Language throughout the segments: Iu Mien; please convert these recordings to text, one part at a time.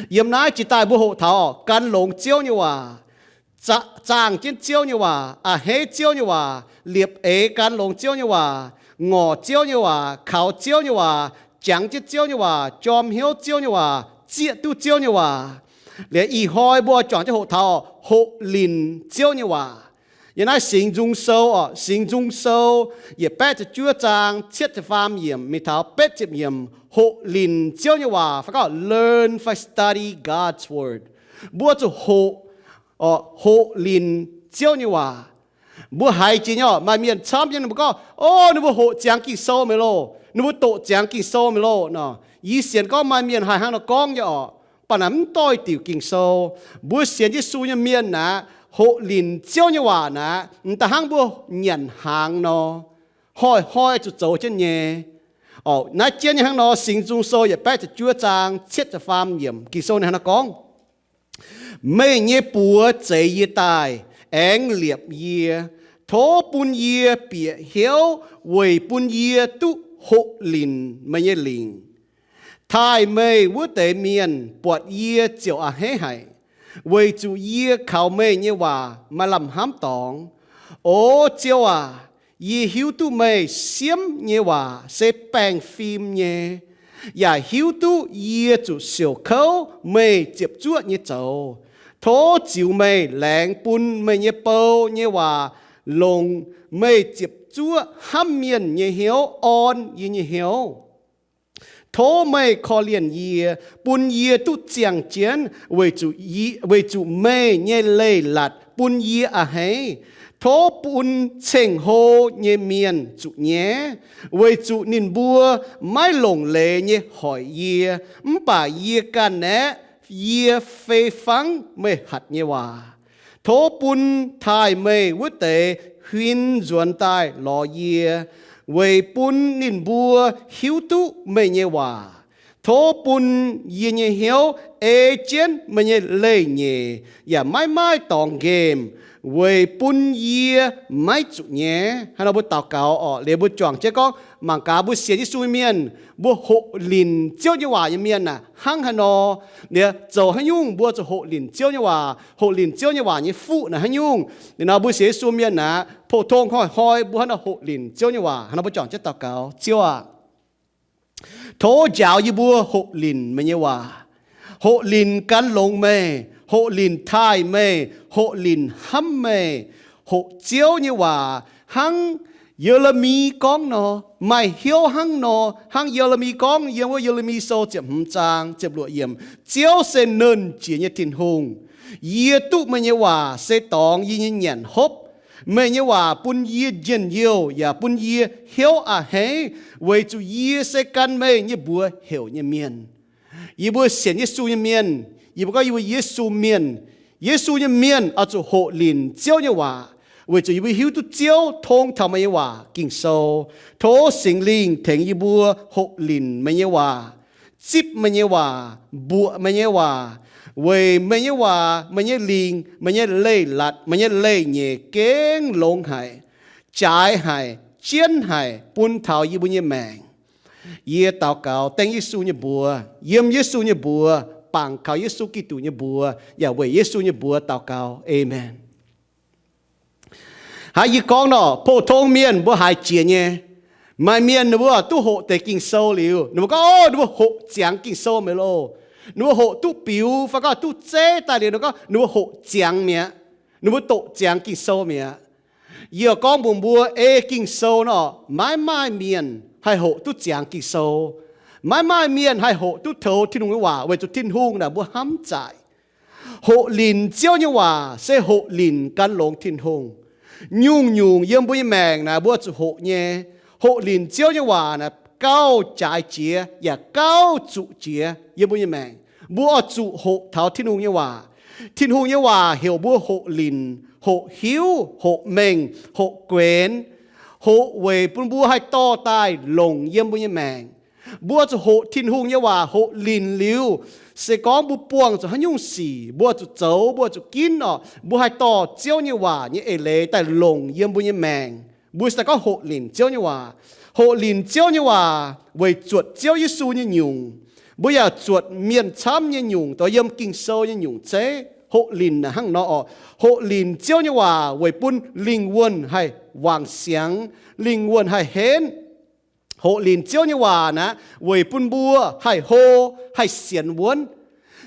Yiem naaiv jiex daaih mbuo hoqc taux gan longx Ziouv nyei waac, zaangh jienv Ziouv nyei waac, a'hneiv Ziouv nyei waac, liepc eix gan longx Ziouv nyei waac, ngorc Ziouv nyei waac, kaux Ziouv nyei waac, jangx jienv Ziouv nyei waac, jorm hnyouv Ziouv nyei waac, zieqv duqv Ziouv nyei waac. Liuz ih hnoi mbuo juangc jienv hoqc taux hoqc linc Ziouv nyei waac. Yiem naaiv Singx Nzung Sou oc, Singx Nzung Sou yietc baeqv ziepc juov zaang cietv ziepc faam yiemc mingh taux betv ziepc yiemc, hoqc linc Ziouv nyei waac fai gorngv learn fai study God's word. Mbuo zuqc hoqc, hoqc linc Ziouv nyei waac. Mbuo haiz jiex nyei oc, maaih mienh camv nyei ninh mbuo gorngv, o, ninh mbuo hoqc ziangx Ging-Sou mi'aqv loh, ninh mbuo doqc ziangx Ging-Sou mi'aqv loh nor. Yie sienx gorngv maaih mienh haih hnangv nor gorngv nyei oc, mv baac naaic mv doix-diuc Ging-Sou. Mbuo sienx Yesu nyei mienh aeqv, hoqc linc Ziouv nyei waac naaic, m'daaih hnangv mbuo nyanc hnaangx nor, hnoi-hnoi zuqc zoux jienv nyei. Naaiv jienv nyei hnangv nor, Singx Nzung Sou yietc baeqv ziepc juov zaang cietv ziepc faam yiemc Ging-Sou ninh hnangv nor gorngv, meih nyei buoz zeix yie daaih, aengx liepc yie. Tov bun yie bieqc hnyouv weic bun yie duqv hoqc linc meih nyei lingc. Taaih meih wuov deix mienh buatc yie ziouc a'hneiv haic, weic zuqc yie kaux meih nyei waac maaih lamh hnamv dorngx. O Ziouv aac, yie hiuv duqv meih siemv nyei waac se baengh fim nyei, yaac hiuv duqv yie zuqc siouc kouv meih ziepc zuoqv nyei zoux. Tov ziux meih laengz bun meih nyei bou nyei waac longc meih ziepc zuoqv hnamv mienh nyei hnyouv orn yie nyei hnyouv. Tov meih korv-lienh yie, bun yie duqv ziangh jienv, weic zuqc meih nyei leiz-latc bun yie a'hneiv. Tov bun ceng-hlo nyei mienh zuqc nyaiv, weic zuqc ninh mbuo maiv longc leiz nyei hoic yie, mv baac yie ganh aeqv, yie fei fangv meih hatc nyei waac. Tov bun taaih meih wuov deix huin nzuonx daaih lorz yie, weic bun ninh mbuo hiuv duqv meih nyei waac. Tov bun yie nyei hnyouv ei jienv meih nyei leiz-nyeic yaac maiv maaih dorngx nqemh, weic bun yie maiv zuqc nyaiv. Hnangv nor mbuo daux gaux orqc, liuz mbuo juangc jienv gorngv, mangc gaax mbuo sienx Yesu nyei mienh, mbuo hoqc linc Ziouv nyei waac nyei mienh aeqv, hnangv haaix nor. Liuz zoux haaix nyungc mbuo zuqc hoqc linc Ziouv nyei waac, hoqc linc Ziouv nyei waac nyei fuqv naaic haaix nyungc. Liuz nor mbuo sienx Yesu mienh aeqv, pou-tong hnoi-hnoi mbuo hnangv nor hoqc linc Ziouv nyei waac. Hnangv nor mbuo juangc jienv daux gaux. Ziouv aac, tov njaaux yie mbuo hoqc linc meih nyei waac, hoqc linc gan longx meih, hoqc linc taaih meih, hoqc linc hnamv meih, hoqc Ziouv nyei waac hnangv Ye^le^mi gorngv nor, maaih hnyouv hnangv nor, hnangv Ye^le^mi gorngv yiem wuov Ye^le^mi Sou ziepc hmz zaang ziepc luoqc yiemc, Ziouv se Nernh Jiex nyei Tin-Hungh. Yie duqv meih nyei waac se dorngx yie nyei nyanc hopv. Meih nyei waac bun yie njien-youh yaac bun yie hnyouv a'hneiv, weic zuqc yie se gan meih nyei mbuox heuc nyei mienh. Yie mbuo sienx Yesu nyei mienh, yie mbuo gorngv yie mbuo Yesu mienh. Yesu nyei mienh oix zuqc hoqc linc Ziouv nyei waac, weic zuqc yie mbuo hiuv duqv Ziouv tong taux meih nyei waac, Ging-Sou. Tov Singx Lingh tengx yie mbuo hoqc linc meih nyei waac, zipv meih nyei waac, mbuoqc meih nyei waac, weic meih nyei waac, meih nyei lingc, meih nyei leiz-latc, meih nyei leiz-nyeic gengh longx haic, jaaix haic, jienv haic bun taux yie mbuo nyei maengc. Yie daux gaux dengv Yesu nyei mbuox, yiem Yesu nyei mbuox, bangc kaux Yesu Giduc nyei mbuox, yaac weic Yesu nyei mbuox daux gaux. Aamen. Hnangv yie gorngv nor, pou-tong mienh mbuo haiz jiex nyei. Maaih mienh ninh mbuo duqv hoqc deix Ging-Sou liuz, ninh mbuo gorngv, o, ninh mbuo hoqc ziangx Ging-Sou mi'aqv loh. Ninh mbuo hoqc duqv biux fai gorngv duqv zeiv daaih liuz, ninh gorngv ninh mbuo hoqc ziangx mi'aqv. Ninh mbuo doqc ziangx Ging-Sou mi'aqv. Yie gorngv mbuox mbuo, ei Ging-Sou nor, maiv maaih mienh haih hoqc duqv ziangx Ging-Sou. Maiv maaih mienh haih hoqc duqv toux Tin-Hungh nyei waac, weic zuqc Tin-Hungh naaic mbuo hnamv zaaic. Hoqc linc Ziouv nyei waac se hoqc linc gan longx Tin-Hungh. Nyungc-nyungc yiem mbuo nyei maengc naaic mbuo zuqc hoqc nyei. Hoqc linc Ziouv nyei waac naaic gauh jaaix jiex yaac gauh zuqc jiex yiem mbuo nyei maengc. Mbuo oix zuqc hoqc taux Tin-Hungh nyei waac. Tin-Hungh nyei waac heuc mbuo hoqc linc, hoqc hiuv, hoqc mengh, hoqc guenx, hoqc weic bun mbuo haih dorh daaih longc yiem mbuo nyei maengc. Mbuo zuqc hoqc Tin-Hungh nyei waac hoqc linc liuz, se gorngv mbuo buangh zuqc haaix nyungc sic, mbuo zuqc zoux, mbuo zuqc ginv orqc, mbuo haih dorh Ziouv nyei waac nyei eix leiz daaih longc yiem mbuo nyei maengc. Mbuo se daaih gorngv hoqc linc Ziouv nyei waac. Hoqc linc Ziouv nyei waac weic zuotc Ziouv Yesu nyei nyungc. Mbuo yaac zuotc mienh camv nyei nyungc, dongh yiem Ging-Sou nyei nyungc zeiv. Hoqc linc naaic hnangv nor oc. Hoqc linc Ziouv nyei waac weic bun lingh wuonh haih wangc siangx, lingh wuonh haih henv. Hoqc linc Ziouv nyei waac naaic weic bun mbuo haih hlo, haih sienx wuonv.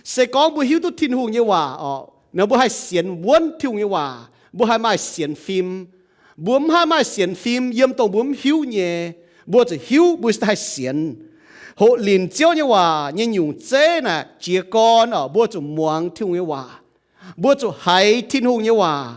Se gorngv mbuo hiuv duqv Tin-Hungh nyei waac oc, naaic mbuo haih sienx wuonv Tin-Hungh nyei waac, mbuo haih maaih sienx fim. Mbuo mv haih maaih sienx fim yiem dongh mbuo mv hiuv nyei. Mbuo zuqc hiuv, mbuo haih sienx. Hoqc linc Ziouv nyei waac nyei nyungc zeiv naaic jiez gorn oc, mbuo zuqc muangx Tin-Hungh nyei waac. Mbuo zuqc haiz Tin-Hungh nyei waac.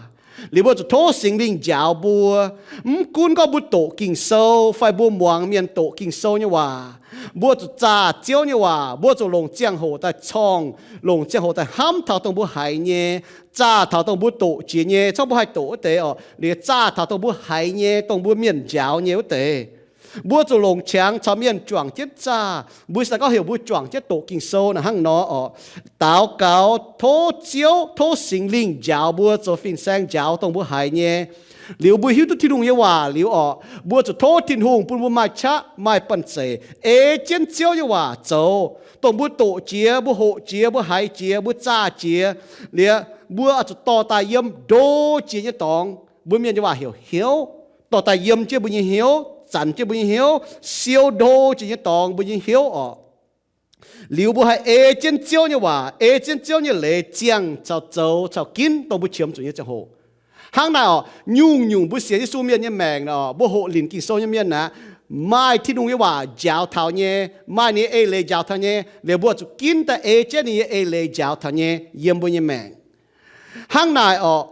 Liuz mbuo zuqc tov Singx Lingh njaaux mbuo. Mv gunv gorngv mbuo doqc Ging-Sou fai mbuo muangx mienh doqc Ging-Sou nyei waac, mbuo zuqc zaah Ziouv nyei waac. Mbuo zuqc longc ziangh hoc daaih corngh, longc ziangh hoc daaih hnamv taux dongh mbuo haiz nyei, zaah taux dongh mbuo doqc jiex nyei, corngv mbuo haih doqc wuov deix oc, liuz zaah taux dongh mbuo haiz nyei, dongh mbuo mienh njaaux nyei wuov deix. Mbuo zuqc longc qangx caux mienh juangc jienv zaah. Mbuo se gorngv heuc mbuo juangc jienv doqc Ging-Sou naaic hnangv nor oc. Daux gaux tov Ziouv, tov Singx Lingh njaaux mbuo zoux fin-saeng njaaux dongh mbuo haiz nyei. Liuz mbuo hiuv duqv Tin-Hungh nyei waac liuz oc, mbuo zuqc tov Tin-Hungh bun mbuo maaih qaqv maaih banh zeic ei jienv Ziouv nyei waac zoux. Dongh mbuo doqc jiex, mbuo hoqc jiex, mbuo haiz jiex, mbuo zaah jiex, liuz mbuo oix zuqc dorh daaih yiem ndo jiex nyei dorngx. Mbuo mienh nyei waac heuc hnyouv. Dorh daaih yiem jienv mbuo nyei hnyouv, zanc jienv mbuo nyei hnyouv, siou ndo jiex nyei dorngx mbuo nyei hnyouv oc. Liuz mbuo haih ei jienv Ziouv nyei waac, ei jienv Ziouv nyei leiz ziangh caux zoux caux ginv dongh mbuo qiemx zuqc nyei ziangh hoc. Hnangv naaic oc, nyungc-nyungc mbuo sienx Yesu mienh nyei maengc naaic oc, mbuo hoqc linc Ging-Sou nyei mienh naaic, maaih Tin-Hungh nyei waac njaaux taux nyei, maaih ninh nyei eix leiz njaaux taux nyei, liuz mbuo zuqc ginv daaih ei jienv ninh nyei eix leiz njaaux taux nyei yiem mbuo nyei maengc. Hnangv naaic oc,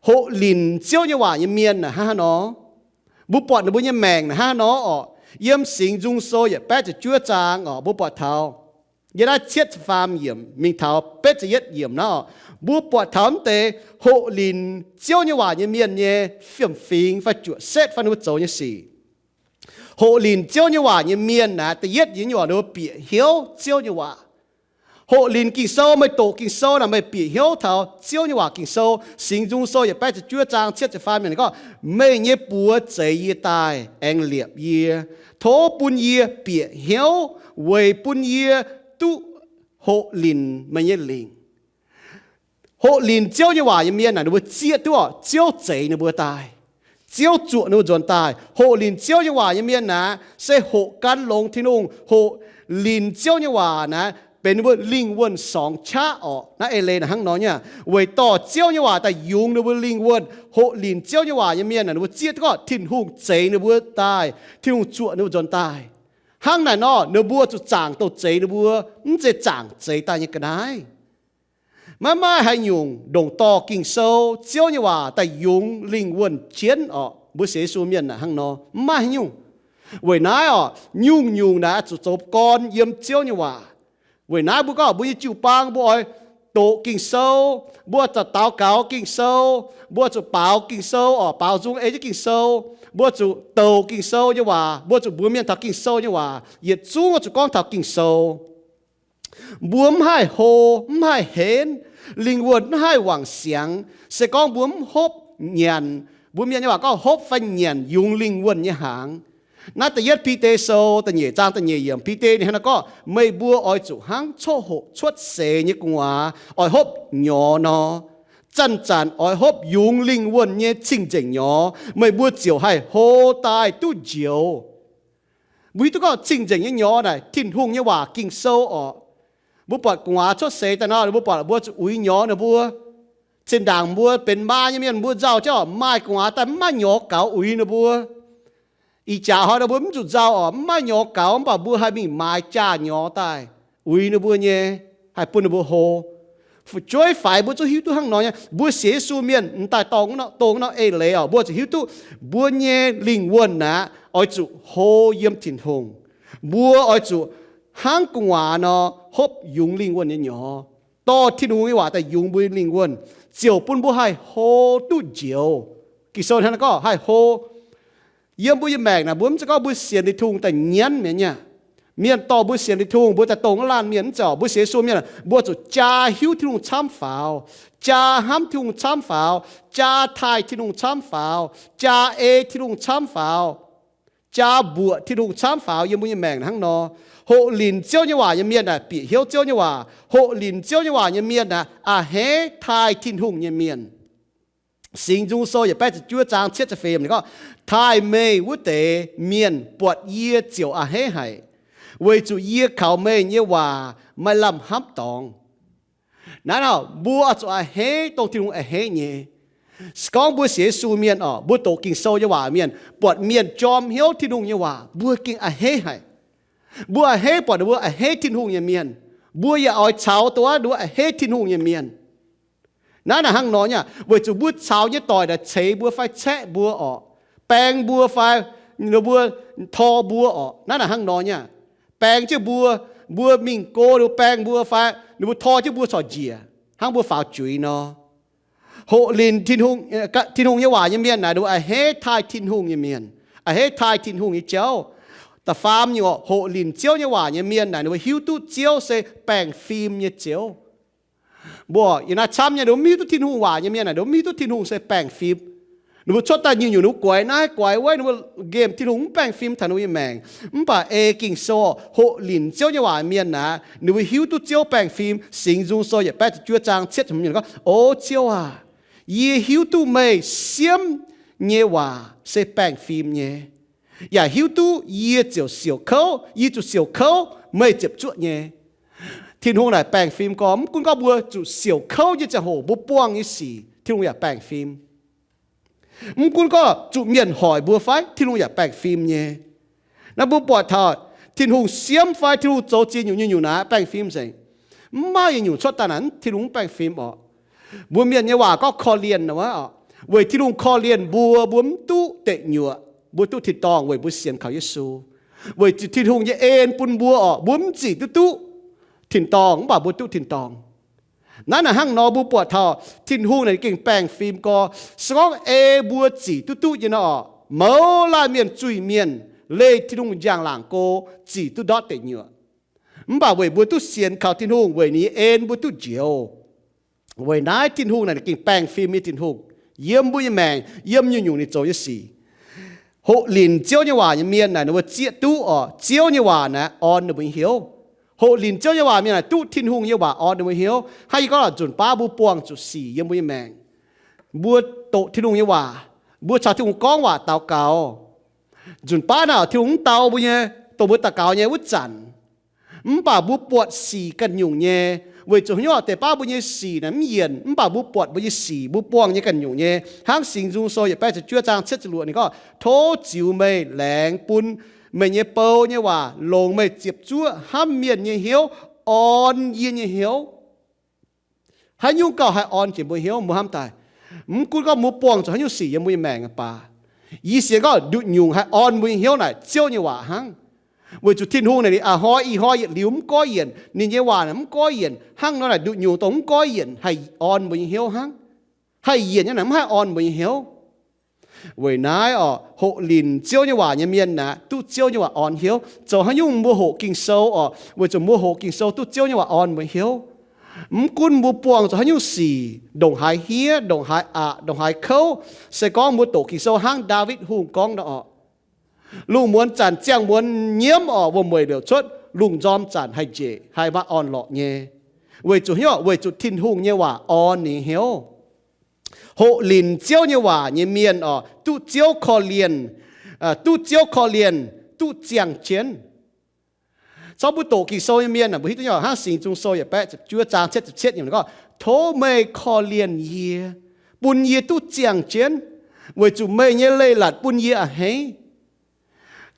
hoqc linc Ziouv nyei waac nyei mienh naaic hnangv haaix nor? Mbuo buatc ninh mbuo nyei maengc naaic hnangv haaix nor oc? Yiem Singx Nzung Sou yietc baeqv ziepc juov zaang oc, mbuo buatc taux yiem naaiv cietv ziepc faam yiemc mingh taux betv ziepc yietv yiemc naaiv oc, mbuo buatc taux mv deix hoqc linc Ziouv nyei waac nyei mienh nyei fiem-fingx fai juoqc setv fai ninh mbuo zoux nyei sic. Hoqc linc Ziouv nyei waac nyei mienh naaic, da'yietv nyungc ninh mbuo bieqc hnyouv Ziouv nyei waac. Hoqc linc Ging-Sou, meih doqc Ging-Sou naaic meih bieqc hnyouv taux Ziouv nyei waac Ging-Sou. Singx Nzung Sou yietc baeqv ziepc juov zaang cietv ziepc faam yiemc gorngv, meih nyei buoz zeix yie daaih, aengx liepc yie. Tov bun yie bieqc hnyouv weic bun yie duqv hoqc linc meih nyei lingc. Hoqc linc Ziouv nyei waac nyei mienh naaic ninh mbuo zieqv duqv oc, Ziouv zeix ninh mbuo daaih. Ziouv zuoqc ninh mbuo nzuonx daaih. Hoqc linc Ziouv nyei waac nyei mienh naaic se hoqc gan longx Tin-Hungh, hoqc linc Ziouv nyei waac naaic benx ninh mbuo lingh wuonh sorngx qaqv oc. Naaiv eix leiz naaic hnangv nor nyei, weic dorh Ziouv nyei waac daaih yungz ninh mbuo lingh wuonh. Hoqc linc Ziouv nyei waac nyei mienh naaic ninh mbuo zieqv duqv gorngv Tin-Hungh zeix ninh mbuo daaih, Tin-Hungh zuoqc ninh mbuo nzuonx daaih. Hnangv naaic nor ninh mbuo zuqc zaangc douh zeix ninh mbuo, mv zeiz zaangc zeix daaih nyei ga'naaiv. Maiv maaih haaix nyungc ndongc dorh Ging-Sou, Ziouv nyei waac daaih yungz lingh wuonh jienv orqc. Mbuo sienx Yesu mienh naaic hnangv nor, mv maaih haaix nyungc. Weic naaiv orqc, nyungc-nyungc naaic zuqc zoux gorn yiem Ziouv nyei waac. Weic naaiv mbuo gorngv mbuo nyei jiu-baang mbuo oix doqc Ging-Sou, mbuo zaqc daux gaux Ging-Sou, mbuo zuqc baaux Ging-Sou orqc, baaux nzung ei jienv Ging-Sou, mbuo zuqc douc Ging-Sou nyei waac, mbuo zuqc mbuox mienh taux Ging-Sou nyei waac, yietc zungv zuqc gorngv taux Ging-Sou. Mbuo mv haih hlo, mv haih henv, lingh wuonh mv haih wangc siangx, se gorngv mbuo mv hopv nyanc, mbuo mienh nyei waac gorngv hopv fai nyanc yungz lingh wuonh nyei hnaangx. Naaiv da'yietv Bide Sou da'nyeic zaang da'nyeic yiemc, Bide ninh hnangv naaiv gorngv, meih mbuo oix zuqc hnangv coqv hoqc cuotv seix nyei gu'nguaaz oix hopv nyorx nor, zanc-zanc oix hopv yungz lingh wuonh nyei cing-nzengc nyorx, meih mbuo ziouc haih hlo daaih duqv njoux. Mbuo hiuv duqv gorngv cing-nzengc nyei nyorx naaic Tin-Hungh nyei waac Ging-Sou orqc. Mbuo buatc gu'nguaaz cuotv seix daaih nor, mbuo buatc mbuo zuqc uix nyorx ninh mbuo. Zinh ndaangc mbuo benx maa nyei mienh mbuo nzauh jienv orqc, maaih gu'nguaaz daaih mv maaih nyorx gaux uix ninh mbuo. Ih jaax hnoi ninh mbuo mv zuqc nzauh orqc, mv maaih nyorx gaux, mv baac mbuo haih mingh maaiz jaax nyorx daaih uix ninh mbuo nyei, haih bun ninh mbuo hlo. Fu'jueiv faix mbuo zungv hiuv duqv hnangv nor nyei. Mbuo sienx Yesu mienh m'daaih dorh dongh naaiv eix leiz orqc, mbuo zuqc hiuv duqv mbuo nyei lingh wuonh aqv, oix zuqc hlo yiem Tin-Hungh. Mbuo oix zuqc hnangv gu'nguaaz nor hopv yungz lingh wuonh nyei nyorx, dorh Tin-Hungh nyei waac daaih yungz mbuo nyei lingh wuonh, ziouc bun mbuo haih hlo duqv njoux. Ging-Sou hnangv naaiv gorngv haih hlo. Yiem mbuo nyei maengc naaic, mbuo mv zeiz gorngv mbuo sienx Tin-Hungh daaih nyanv mienh nyei. Mienh dorh mbuo sienx Tin-Hungh, mbuo daaih dongh wuov laanh mienh mv zeiz orqc. Mbuo sienx Yesu mienh, mbuo zuqc jaa hiuv Tin-Hungh camv faaux, jaa hnamv Tin-Hungh camv faaux, jaa taaih Tin-Hungh camv faaux, jaa ei Tin-Hungh camv faaux, jaa mbuoqc Tin-Hungh camv faaux yiem mbuo nyei maengc hnangv nor. Hoqc linc Ziouv nyei waac nyei mienh naaic bieqc hnyouv Ziouv nyei waac. Hoqc linc Ziouv nyei waac nyei mienh naaic a'hneiv taaih Tin-Hungh nyei mienh. Singx Nzung Sou yietc baeqv ziepc juov zaang cietv ziepc feix ninh gorngv, Taaih meih wuov deix mienh buatc yie ziouc a'hneiv haic, weic zuqc yie kaux meih nyei waac maaih lamh hnamv dorngx. Naaiv nor mbuo oix zuqc a'hneiv dongh Tin-Hungh a'hneiv nyei. Se gorngv mbuo sienx Yesu mienh oc, mbuo doqc Ging-Sou nyei waac mienh, buatc mienh jorm hnyouv Tin-Hungh nyei waac, mbuo gengh a'hneiv haic. Mbuo a'hneiv buatc ninh mbuo a'hneiv Tin-Hungh nyei mienh. Mbuo yaac oix caux dongh wuov ninh mbuo a'hneiv Tin-Hungh nyei mienh. Naaiv naaic hnangv nor nyei, weic zuqc mbuo caux nyei doic naaic ceix mbuo fai caeqv mbuo orqc, baeng mbuo fai ninh mbuo tor mbuo orqc. Naaiv naaic hnangv nor nyei, baeng jienv mbuo, mbuo mingh go ninh mbuo baeng mbuo fai ninh mbuo tor jienv mbuo corc njiec, hnangv mbuo faaux juiz nor. Hoqc linc Tin-Hungh nyei waac nyei mienh naaic ninh mbuo a'hneiv taaih Tin-Hungh nyei mienh, a'hneiv taaih Tin-Hungh nyei jauv. Da'faam nyungc orqc, hoqc linc Ziouv nyei waac nyei mienh naaic ninh mbuo hiuv duqv Ziouv se baengh fim nyei Ziouv. Mbuo yiem naaiv camv nyei, ninh mbuo mv hiuv duqv Tin-Hungh waac nyei mienh naaic, ninh mbuo mv hiuv duqv Tin-Hungh se baengh fim. Ninh mbuo cuotv daaih nyungc-nyungc ninh mbuo guaix naaiv guaix wuov, ninh mbuo nqemh Tin-Hungh mv baengh fim taux ninh mbuo nyei maengc. Mv baac ei Ging-Sou hoqc linc Ziouv nyei waac mienh naaic, ninh mbuo hiuv duqv Ziouv baengh fim. Singx Nzung Sou yietc baeqv ziepc juov zaang cietv ziepc hmz gorngv, O Ziouv aac, yie hiuv duqv meih siemv nyei waac se baengh fim nyei, yaac hiuv duqv yie ziouc siouc kouv, yie zuqc siouc kouv meih ziepc zuoqv nyei. Tin-Hungh naaic baengh fim gorngv, mv gunv gorngv mbuo zuqc siouc kouv nyei ziangh hoc mbuo buangh nyei sic, Tin-Hungh yaac baengh fim. Mv gunv gorngv zuqc mienh hoic mbuo fai, Tin-Hungh yaac baengh fim nyei. Naaiv mbuo buatc taux Tin-Hungh siemv fai Tin-Hungh zoux ziex nyungc nyungc-nyungc naaic baengh fim nzengc. Mv maaih yietc nyungc cuotv daaih naaic Tin-Hungh mv baengh fim orqc. Mbuo mienh nyei waac gorngv korv-lienh nor, weic Tin-Hungh korv-lienh mbuo, mbuo mv duqv deic nyuoqc, mbuo duqv tin-dorngh weic mbuo sienx kaux Yesu. Weic zuqc Tin-Hungh nyei en bun mbuo orqc, mbuo mv zic duqv duqv tin-dorngh mv baac mbuo duqv tin-dorngh. Naaiv naaic hnangv nor mbuo buatc taux Tin-Hungh naaic gengh baengh fim gorx. Se gorngv ei mbuo zic duqv duqv nyei nor orqc, mouz laanh mienh zuiz-mienh leih Tin-Hungh njang-laangc go zic duqv ndortv deic nyuoqc. Mv baac weic mbuo duqv sienx kaux Tin-Hungh weic ninh nyei en mbuo duqv njoux. Weic naaiv Tin-Hungh naaic ninh gengh baengh fim nyei Tin-Hungh yiem mbuo nyei maengc, yiem nyungc-nyungc ninh zoux nyei sic. Hoqc linc Ziouv nyei waac nyei mienh naaic ninh mbuo zieqv duqv orqc, Ziouv nyei waac naaic orn ninh mbuo nyei hnyouv. Hoqc linc Ziouv nyei waac mienh naaic duqv Tin-Hungh nyei waac orn ninh mbuo hnyouv. Hnangv yie gorngv nzunc baav mbuo buangh zuqc sic yiem mbuo nyei maengc, mbuo doqc Tin-Hungh nyei waac, mbuo caux Tin-Hungh gorngv waac daux gaux. Nzunc baav naaic Tin-Hungh mv dau mbuo nyei, dongh mbuo daux gaux nyei wuov zanc. Mv baac mbuo buatc sic ganh nyungc nyei, weic zuqc haaix nyungc deix baav mbuo nyei sic naaic mv yienc, mv baac mbuo buatc mbuo nyei sic mbuo buangh nyei ganh nyungc nyei. Hnangv Singx Nzung Sou yietc baeqv ziepc juov zaang cietv ziepc luoqc ninh gorngv, Tov ziux meih laengz bun meih nyei bou nyei waac longc meih ziepc zuoqv hnamv mienh nyei hnyouv, orn yie nyei hnyouv. Haaix nyungc gauh haih orn jiex mbuo hnyouv, mbuo hnamv daaih. Mv gunv gorngv mbuo buangh zuqc haaix nyungc sic yiem mbuo nyei maengc baac, yie sienx gorngv nduqc nyungc haih orn mbuo nyei hnyouv naaic Ziouv nyei waac hnangv. Weic zuqc Tin-Hungh naaic ninh a'hnoi ih hnoi yietc liuz mv goiv yienc, ninh nyei waac naaic mv goiv yienc. Hnangv nor naaic nduqc nyungc dongh mv goiv yienc haih orn mbuo nyei hnyouv hnangv. Haih yienc nyei naaic mv haih orn mbuo nyei hnyouv. Weic naaiv orqc, hoqc linc Ziouv nyei waac nyei mienh naaic duqv Ziouv nyei waac orn hnyouv. Zoux haaix nyungc mbuo hoqc Ging-Sou orqc, weic zuqc mbuo hoqc Ging-Sou duqv Ziouv nyei waac orn mbuo hnyouv. Mv gunv mbuo buangh zuqc haaix nyungc sic, ndongc haaix hniev, ndongc haaix aqc, ndongc haaix kouv, se gorngv mbuo doqc Ging-Sou hnangv Ndaawitv Hungh gorngv nor orqc, lungh muonz zanc ziangh muonz nyiemv orqc, wuom-mueic liouc cuotv, lungh nzorm zanc haih njiec, haih maaih orn-lorqc nyei. Weic zuqc hnyouv, weic zuqc Tin-Hungh nyei waac orn ninh hnyouv. Hoqc linc Ziouv nyei waac nyei mienh orqc, duqv Ziouv korv-lienh, duqv Ziouv korv-lienh, duqv ziangh jienv. Corc mbuo doqc Ging-Sou nyei mienh aah, mbuo hiuv duqv nyei hnangv Singx Nzung Sou yietc baeqv ziepc juov zaang cietv ziepc cietv nyungc gorngv, Tov meih korv-lienh yie, bun yie duqv ziangh jienv, weic zuqc meih nyei leiz-latc bun yie a'hneiv.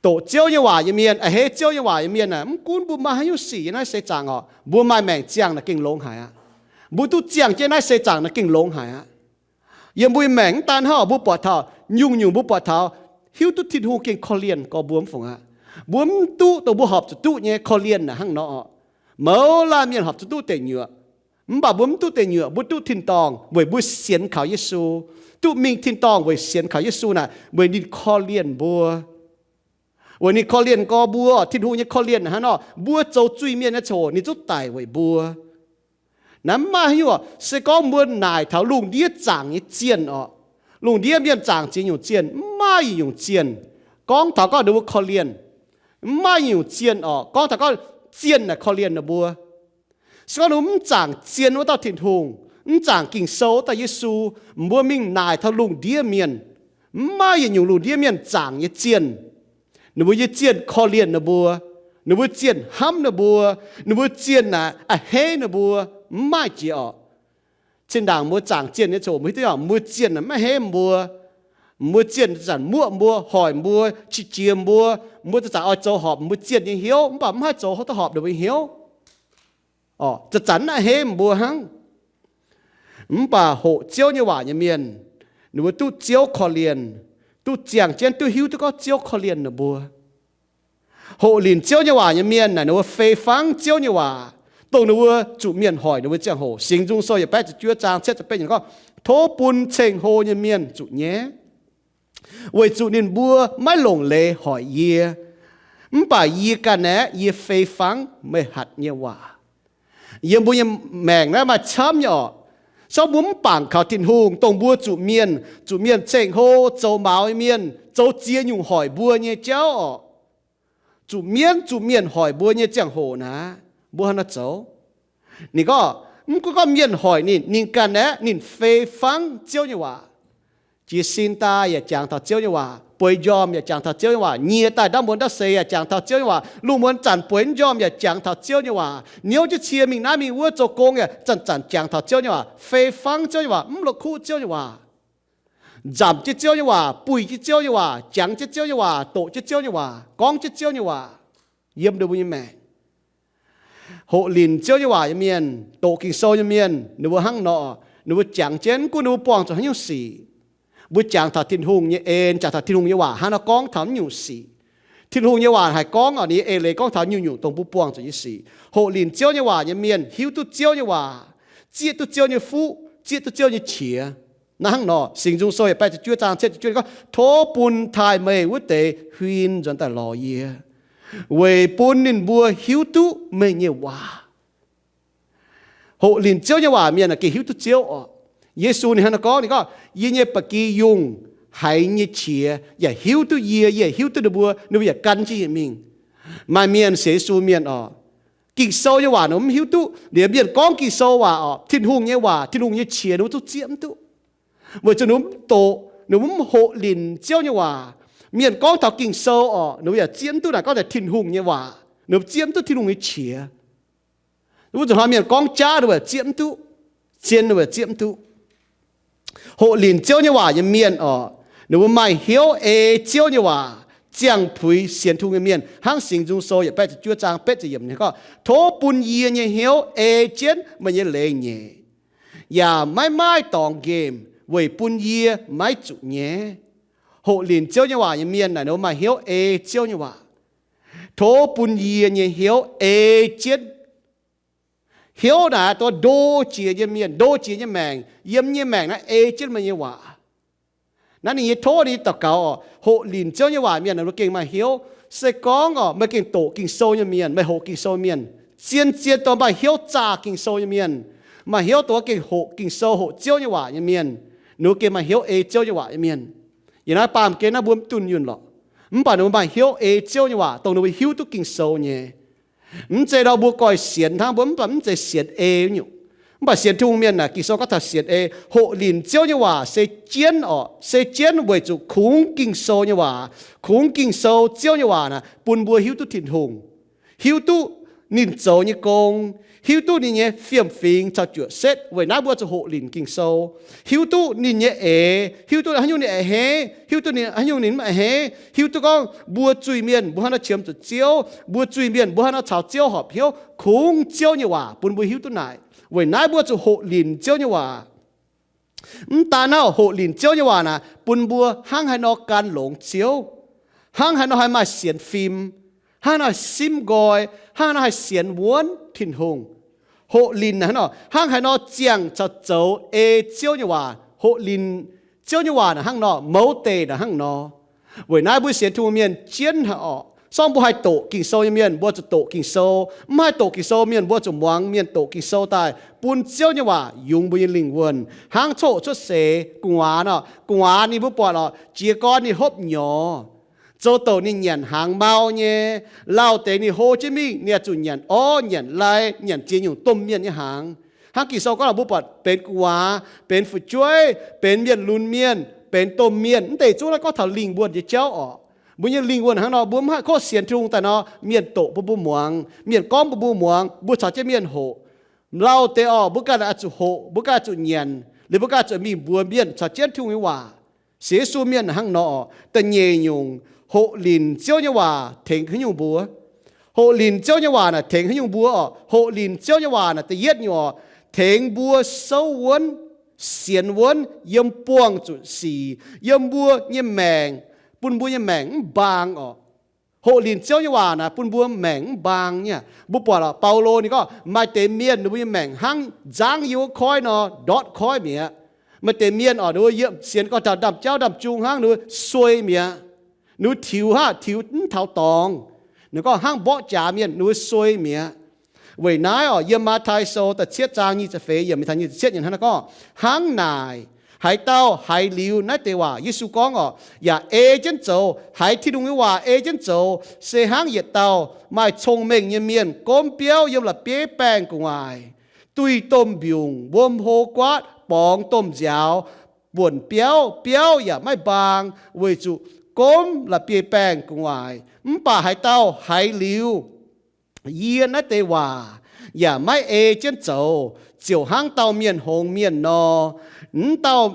Doqc Ziouv nyei waac nyei mienh, a'hneiv Ziouv nyei waac nyei mienh aah, mv gunv mbuo maaih haaix nyungc sic yiem naaiv seix zaangc orqc, mbuo maaih maengc ziangh naaic gengh longx haic aqv. Mbuo duqv ziangh jienv naaiv seix zaangc naaic gengh longx haic aqv. Yiem mbuo nyei maengc mv daan hnangv, mbuo buatc taux nyungc-nyungc, mbuo buatc taux hiuv duqv Tin-Hungh gengh korv-lienh gorx mbuo mv fungc aqv. Mbuo mv duqv dongh mbuo horpc zuqc duqv nyei korv-lienh naaic hnangv nor orqc. Mouz laanh mienh horpc zuqc duqv deic nyuoqc, mv baac mbuo mv duqv deic nyuoqc, mbuo duqv tin-dorngh weic mbuo sienx kaux Yesu. Duqv mingh tin-dorngh weic sienx kaux Yesu naaic, weic ninh korv-lienh mbuo. Weic ninh korv-lienh gorx mbuo, Tin-Hungh nyei korv-lienh hnangv nor, mbuo zoux zuiz-mienh nyei ziangh hoc ninh zungv daic weic mbuo. Naaiv mv maaih haaix nyungc, se gorngv mbuo naaic taux lungh ndiev zaangc nyei zienh orqc, lungh ndiev mienh zaangc ziex nyungc zienh, mv maaih yietc nyungc zienh gorngv taux gorngv ninh mbuo korv-lienh. Mv maaih nyungc zienh orqc. Gorngv taux gorngv zienh naaic korv-lienh ninh mbuo. Se gorngv ninh mbuo mv zaangc zien wuov dauh Tin-Hungh, mv zaangc Ging-Sou wuov dauh Yesu, mbuo mingh naaic taux lungh ndiev mienh, mv maaih yietc nyungc lungh ndiev mienh zaangc nyei zienh. Ninh mbuo nyei zienh korv-lienh ninh mbuo, ninh mbuo zienh hnamv ninh mbuo, ninh mbuo zienh naaic a'hneiv ninh mbuo, mv maaih jiex orqc. Zinh ndaangc mbuo zaangc zienh nyei ziangh hoc, mbuo hiuv duqv mbuo zienh maiv a'hneiv mbuo. Mbuo zienh zanc muoqv mbuo, hoic mbuo, qiex jiez mbuo, mbuo zanc-zanc oix zoux horpc mbuo zienh nyei hnyouv, mv baac mv haih zoux duqv horpc ninh mbuo nyei hnyouv. Zanc-zanc mv a'hneiv mbuo hnangv. Mv baac hoqc Ziouv nyei waac nyei mienh, ninh mbuo duqv Ziouv korv-lienh, duqv ziangh jienv duqv hiuv duqv gorngv Ziouv korv-lienh ninh mbuo. Hoqc linc Ziouv nyei waac nyei mienh naaic ninh mbuo fei fangv Ziouv nyei waac, dongh ninh mbuo zuqc mienh hoic ninh mbuo ziangh hoc. Singx Nzung Sou yietc baeqv ziepc juov zaang cietv ziepc betv yiemc gorngv, Tov bun ceng-hlo nyei mienh zuqc nyaiv, weic zuqc ninh mbuo maiv longc leiz hoic yie. Mv baac yie ganh aeqv, yie fei fangv meih hatc nyei waac. Yiem mbuo nyei maengc naaiv maaih camv nyei orqc. Se gorngv mbuo mv bangc kaux Tin-Hungh, dongh mbuo zuqc mienh, zuqc mienh ceng-hlo, zoux maux nyei mienh, zoux ziex nyungc hoic mbuo nyei jauv orqc. Zuqc mienv zuqc mienh hoic mbuo nyei ziangh hoc naaic, mbuo haaix nor zoux? Ninh gorngv, mv gunv gorngv mienh hoic ninh, ninh ganh aeqv, ninh fei fangv Ziouv nyei waac. Jiez sin daaih yaac jangx taux Ziouv nyei waac. Bueix njormh yaac jangx taux Ziouv nyei waac. Nyie daaih ndaamv mbuo ndaamv seix yaac jangx taux Ziouv nyei waac. Lungh muonz zanc bueix njormh yaac jangx taux Ziouv nyei waac. Niouv jienv cie mingh naaiv mingh wuov, zoux gong yaac zanc-zanc jangx taux Ziouv nyei waac. Fei fangv Ziouv nyei waac, mv la'kuqv Ziouv nyei waac. Nzamc jienv Ziouv nyei waac, buih jienv Ziouv nyei waac, jangx jienv Ziouv nyei waac, doqc jienv Ziouv nyei waac, gorngv jienv Ziouv nyei waac yiem ninh mbuo nyei maengc. Hoqc linc Ziouv nyei waac nyei mienh, doqc Ging-Sou nyei mienh, ninh mbuo hnangv nor, ninh mbuo jangx jienv, mv gunv ninh mbuo buangh zuqc haaix nyungc sic. Mbuo jangx taux Tin-Hungh nyei en, jangx taux Tin-Hungh nyei waac hnangv nor gorngv taux naaiv nyungc sic. Tin-Hungh nyei waac haih gorngv, ninh nyei eix leiz gorngv taux nyungc-nyungc dongh mbuo buangh zuqc nyei sic. Hoqc linc Ziouv nyei waac nyei mienh hiuv duqv Ziouv nyei waac, zieqv duqv Ziouv nyei fuqv, zieqv duqv Ziouv nyei qiex. Naaiv hnangv nor, Singx Nzung Sou yietc baeqv ziepc juov zaang cietv ziepc juov gorngv, Tov bun taaih meih wuov deix huin nzuonx daaih lorz yie, weic bun ninh mbuo hiuv duqv meih nyei waac. Hoqc linc Ziouv nyei waac mienh gengh hiuv duqv Ziouv orqc. Yesu ninh hnangv naaiv gorngv, ninh gorngv, Yie nyei ba'gi yungh haiz nyei qiex yaac hiuv duqv yie, yie hiuv duqv ninh mbuo, ninh mbuo yaac gan jienv yie mingh. Maaih mienh sienx Yesu mienh orqc, Ging-Sou nyei waac ninh mv hiuv duqv. Liuz mienh gorngv Ging-Sou waac orqc, Tin-Hungh nyei waac, Tin-Hungh nyei qiex ninh mbuo zungv zieqv mv duqv, weic zuqc ninh mbuo mv doqc, ninh mbuo mv hoqc linc Ziouv nyei waac. Mienh gorngv taux Ging-Sou orqc, ninh mbuo yaac zieqv mv duqv naaic gorngv taux Tin-Hungh nyei waac, ninh mbuo zieqv mv duqv Tin-Hungh nyei qiex. Wuov zanc hnoi mienh gorngv jaav ninh mbuo zieqv mv duqv, zien ninh mbuo zieqv mv duqv. Hoqc linc Ziouv nyei waac nyei mienh orqc, ninh mbuo maaih hnyouv ei Ziouv nyei waac, ziangh puix sienx Tin-Hungh nyei mienh, hnangv Singx Nzung Sou yietc baeqv ziepc juov zaang betv ziepc yiemc ninh gorngv, Tov bun yie nyei hnyouv ei jienv meih nyei leiz nyeic, yaac maiv maaih dorngx nqemh weic bun yie maiv zuqc nyaiv. Hoqc linc Ziouv nyei waac nyei mienh naaic ninh mbuo maaih hnyouv ei Ziouv nyei waac. Tov bun yie nyei hnyouv ei jienv. Hnyouv naaic dongh ndo jiex nyei mienh, ndo jiex nyei maengc, yiem nyei maengc naaiv ei jienv meih nyei waac. Naaiv ninh nyei tov, ninh nyei daux gaux orqc. Hoqc linc Ziouv nyei waac mienh naaic ninh mbuo gengh maaih hnyouv. Se gorngv orqc, meih gengh doqc Ging-Sou nyei mienh, meih hoqc Ging-Sou mienh, zien-zien dongh maaih hnyouv zaah Ging-Sou nyei mienh, maaih hnyouv dongh gengh hoqc Ging-Sou, hoqc Ziouv nyei waac nyei mienh, ninh mbuo gengh maaih hnyouv ei Ziouv nyei waac nyei mienh. Yiem naaiv baamh gen naaiv mbuo mv dunh yunh lorqc. Mv baac ninh mbuo maaih hnyouv ei Ziouv nyei waac, dongh ninh mbuo hiuv duqv Ging-Sou nyei. Mv zeiz nor mbuo goiv sienx hnangv, mbuo mv baac mv zeiz sienx ei nyungc. Mv baac sienx Tin-Hungh mienh naaic, Ging-Sou gorngv taux sienx ei. Hoqc linc Ziouv nyei waac se jienv orqc, se jienv weic zuqc kungx Ging-Sou nyei waac, kungx Ging-Sou, Ziouv nyei waac naaic bun mbuo hiuv duqv Tin-Hungh, hiuv duqv ninh zoux nyei gong, hiuv duqv ninh nyei fiem-fingx caux juoqc setv. Weic naaiv mbuo zuqc hoqc linc Ging-Sou, hiuv duqv ninh nyei eix, hiuv duqv haaix nyungc ninh a'hneiv, hiuv duqv ninh haaix nyungc ninh mv a'hneiv, hiuv duqv gorngv mbuo zuiz-mienh mbuo haaix nor qiemx zuqc Ziouv, mbuo zuiz-mienh mbuo haaix nor caux Ziouv horpc hnyouv. Kungx Ziouv nyei waac bun mbuo hiuv duqv naaic. Weic naaiv mbuo zuqc hoqc linc Ziouv nyei waac. Mv daan naaiv, hoqc linc Ziouv nyei waac naaic bun mbuo hnangv haaix nor gan longx Ziouv, hnangv haaix nor haih maaih sienx fim, hnangv haaix nor haih simv nqoi, hnangv haaix nor haih sienx wuonv Tin-Hungh. Hoqc linc naaic hnangv nor, hnangv haaix nor ziangh caux zoux ei Ziouv nyei waac. Hoqc linc Ziouv nyei waac naaic hnangv nor, mouz deic naaic hnangv nor. Weic naaiv mbuo sienx Tin-Hungh mienh jienv haic orqc. Se gorngv mbuo haih doqc Ging-Sou nyei mienh, mbuo zuqc doqc Ging-Sou. Mv haih doqc Ging-Sou mienh, mbuo zuqc muangx mienh doqc Ging-Sou daaih, bun Ziouv nyei waac yungz mbuo nyei lingh wuonh. Hnangv coqv cuotv seix gu'nguaaz orqc, gu'nguaaz ninh mbuo buatc orqc, jiez gorn ninh hopv nyorx. zoux douc ninh nyanc hnaangx mau nyei. Lauh deix ninh hlo jienv mingh, ninh oix zuqc nyanc orv, nyanc lai, nyanc ziex nyungc domh mienh nyei hnaangx. Hnangv Ging-Sou gorngv mbuo buatc benx gu'nguaaz, benx fu'jueiv, benx mienh lunx mienh, benx domh mienh, mv deix zungv naaiv gorngv taux lingh wuonh nyei jauv orqc. Mbuo nyei lingh wuonh hnangv nor, mbuo mv haih kov sienx Tin-Hungh daaih nor, mienh doqc bun mbuo muangx, mienh gorngv bun mbuo muangx, mbuo caux jienv mienh hoqc. Lauh deix orqc, mbuo ganh oix zuqc hoqc, mbuo ganh oix zuqc nyanc, liuz mbuo ganh oix zuqc mingh mbuox mienh caux jienv Tin-Hungh nyei waac. Sienx Yesu mienh hnangv nor orqc. Da'nyeic nyungc, hoqc linc Ziouv nyei waac tengx haaix nyungc mbuo? Hoqc linc Ziouv nyei waac naaic tengx haaix nyungc mbuo orqc? Hoqc linc Ziouv nyei waac naaic da'yietv nyungc orqc, tengx mbuo souv wuonv, sienx wuonv yiem buangh zuqc sic, yiem mbuo nyei maengc, bun mbuo nyei maengc mv mbaang orqc. Hoqc linc Ziouv nyei waac naaic bun mbuo maengc mv mbaang nyei. Mbuo buatc orqc, Baulo ninh gorngv maaih deix mienh ninh mbuo nyei maengc hnangv nzangv yiem wuov koiv nor, ndortv koiv mi'aqv. Maaih deix mienh orqc, ninh mbuo yiem sienx gorngv taux ndaamv-jauv ndaamv-jung hnangv, ninh mbuo suei mi'aqv. Ninh mbuo tiux hnangv tiux mv taux dorngx. Ninh gorngv hnangv mborqv jaax mienh, ninh mbuo suei mi'aqv. Weic naaiv orqc, yiem Matv^tai Sou da'cietv zaang nyic ziepc feix yiemc mingh taux nyic ziepc cietv yiemc hnangv naaiv gorngv, hnangv naaic, haaix dauh haiz liuz naaiv deix waac, Yesu gorngv orqc, yaac ei jienv zoux, haiz Tin-Hungh nyei waac ei jienv zoux, se hnangv yietc dauh maaih cong-mengh nyei mienh gomv biauv yiem la'bieiv baengh gu'nguaaic, duih domh mbiungc, wuom hlo guaatv, borngz domh nziaaux, buonc biauv, biauv yaac maiv mbaang, weic zuqc gomv la'bieiv baengh gu'nguaaic. Mv baac haaix dauh haiz liuz yie naaiv deix waac yaac maiv ei jienv zoux, ziouc hnangv dauh mienh hngongx mienh nor. Mv dauh,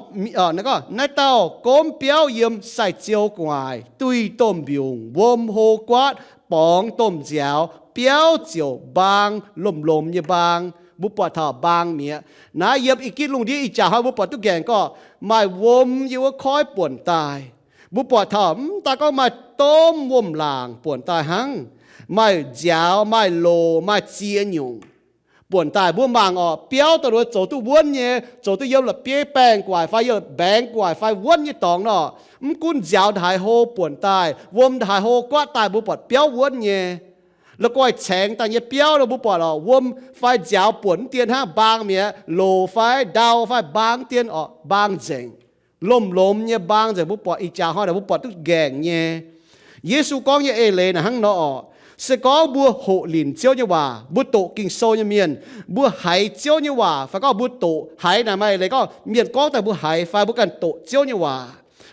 naaiv dauh gomv biauv yiem sai-ziou gu'nguaaic, duih domh mbiungc, wuom hlo guaatv, borngz domh nziaaux, biauv ziouc mbaang, lomh-lomh nyei mbaang. Mbuo buatc taux mbaang mi'aqv. Naaiv yiem i gitv lungh ndiev ih jaax hnoi mbuo buatc duqv nqaengc gorqv maaih wuom yiem wuov koiv buonc daaih. Mbuo buatc taux mv daaih gorngv maaih domh wuom-laangc buonc daaih hnangv, maaih nziaaux, maaih loz, maaih ziex nyungc buonc daaih. Mbuo mangc orqc, biauv daaih nor zoux duqv wuonv nyei, zoux duqv yiem la'bieiv baengh gu'nguaaic fai yiem mbaengx gu'nguaaic fai wuonv nyei dorngx nor, mv gunv nziaaux ndaaih hlo buonc daaih, wuom ndaaih hlo guaatv daaih, mbuo buatc biauv wuonv nyei. La'guaih caengx daaih nyei biauv nor mbuo buatc orqc, wuom fai nziaaux buonc mv dien hnangv, mbaang mi'aqv. Loz fai ndau fai mbaang dien orqc, mbaang nzengc. Lomh-lomh nyei mbaang nzengc. Mbuo buatc ih jaax hnoi naaic mbuo buatc duqv nqaengc nyei. Yesu gorngv nyei eix leiz naaic hnangv nor orqc, se gorngv mbuo hoqc linc Ziouv nyei waac, mbuo doqc Ging-Sou nyei mienh, mbuo haiz Ziouv nyei waac, fai gorngv mbuo doqc haiz naaic maaih eix leiz gorngv mienh gorngv daaih mbuo haiz fai mbuo ganh doqc Ziouv nyei waac,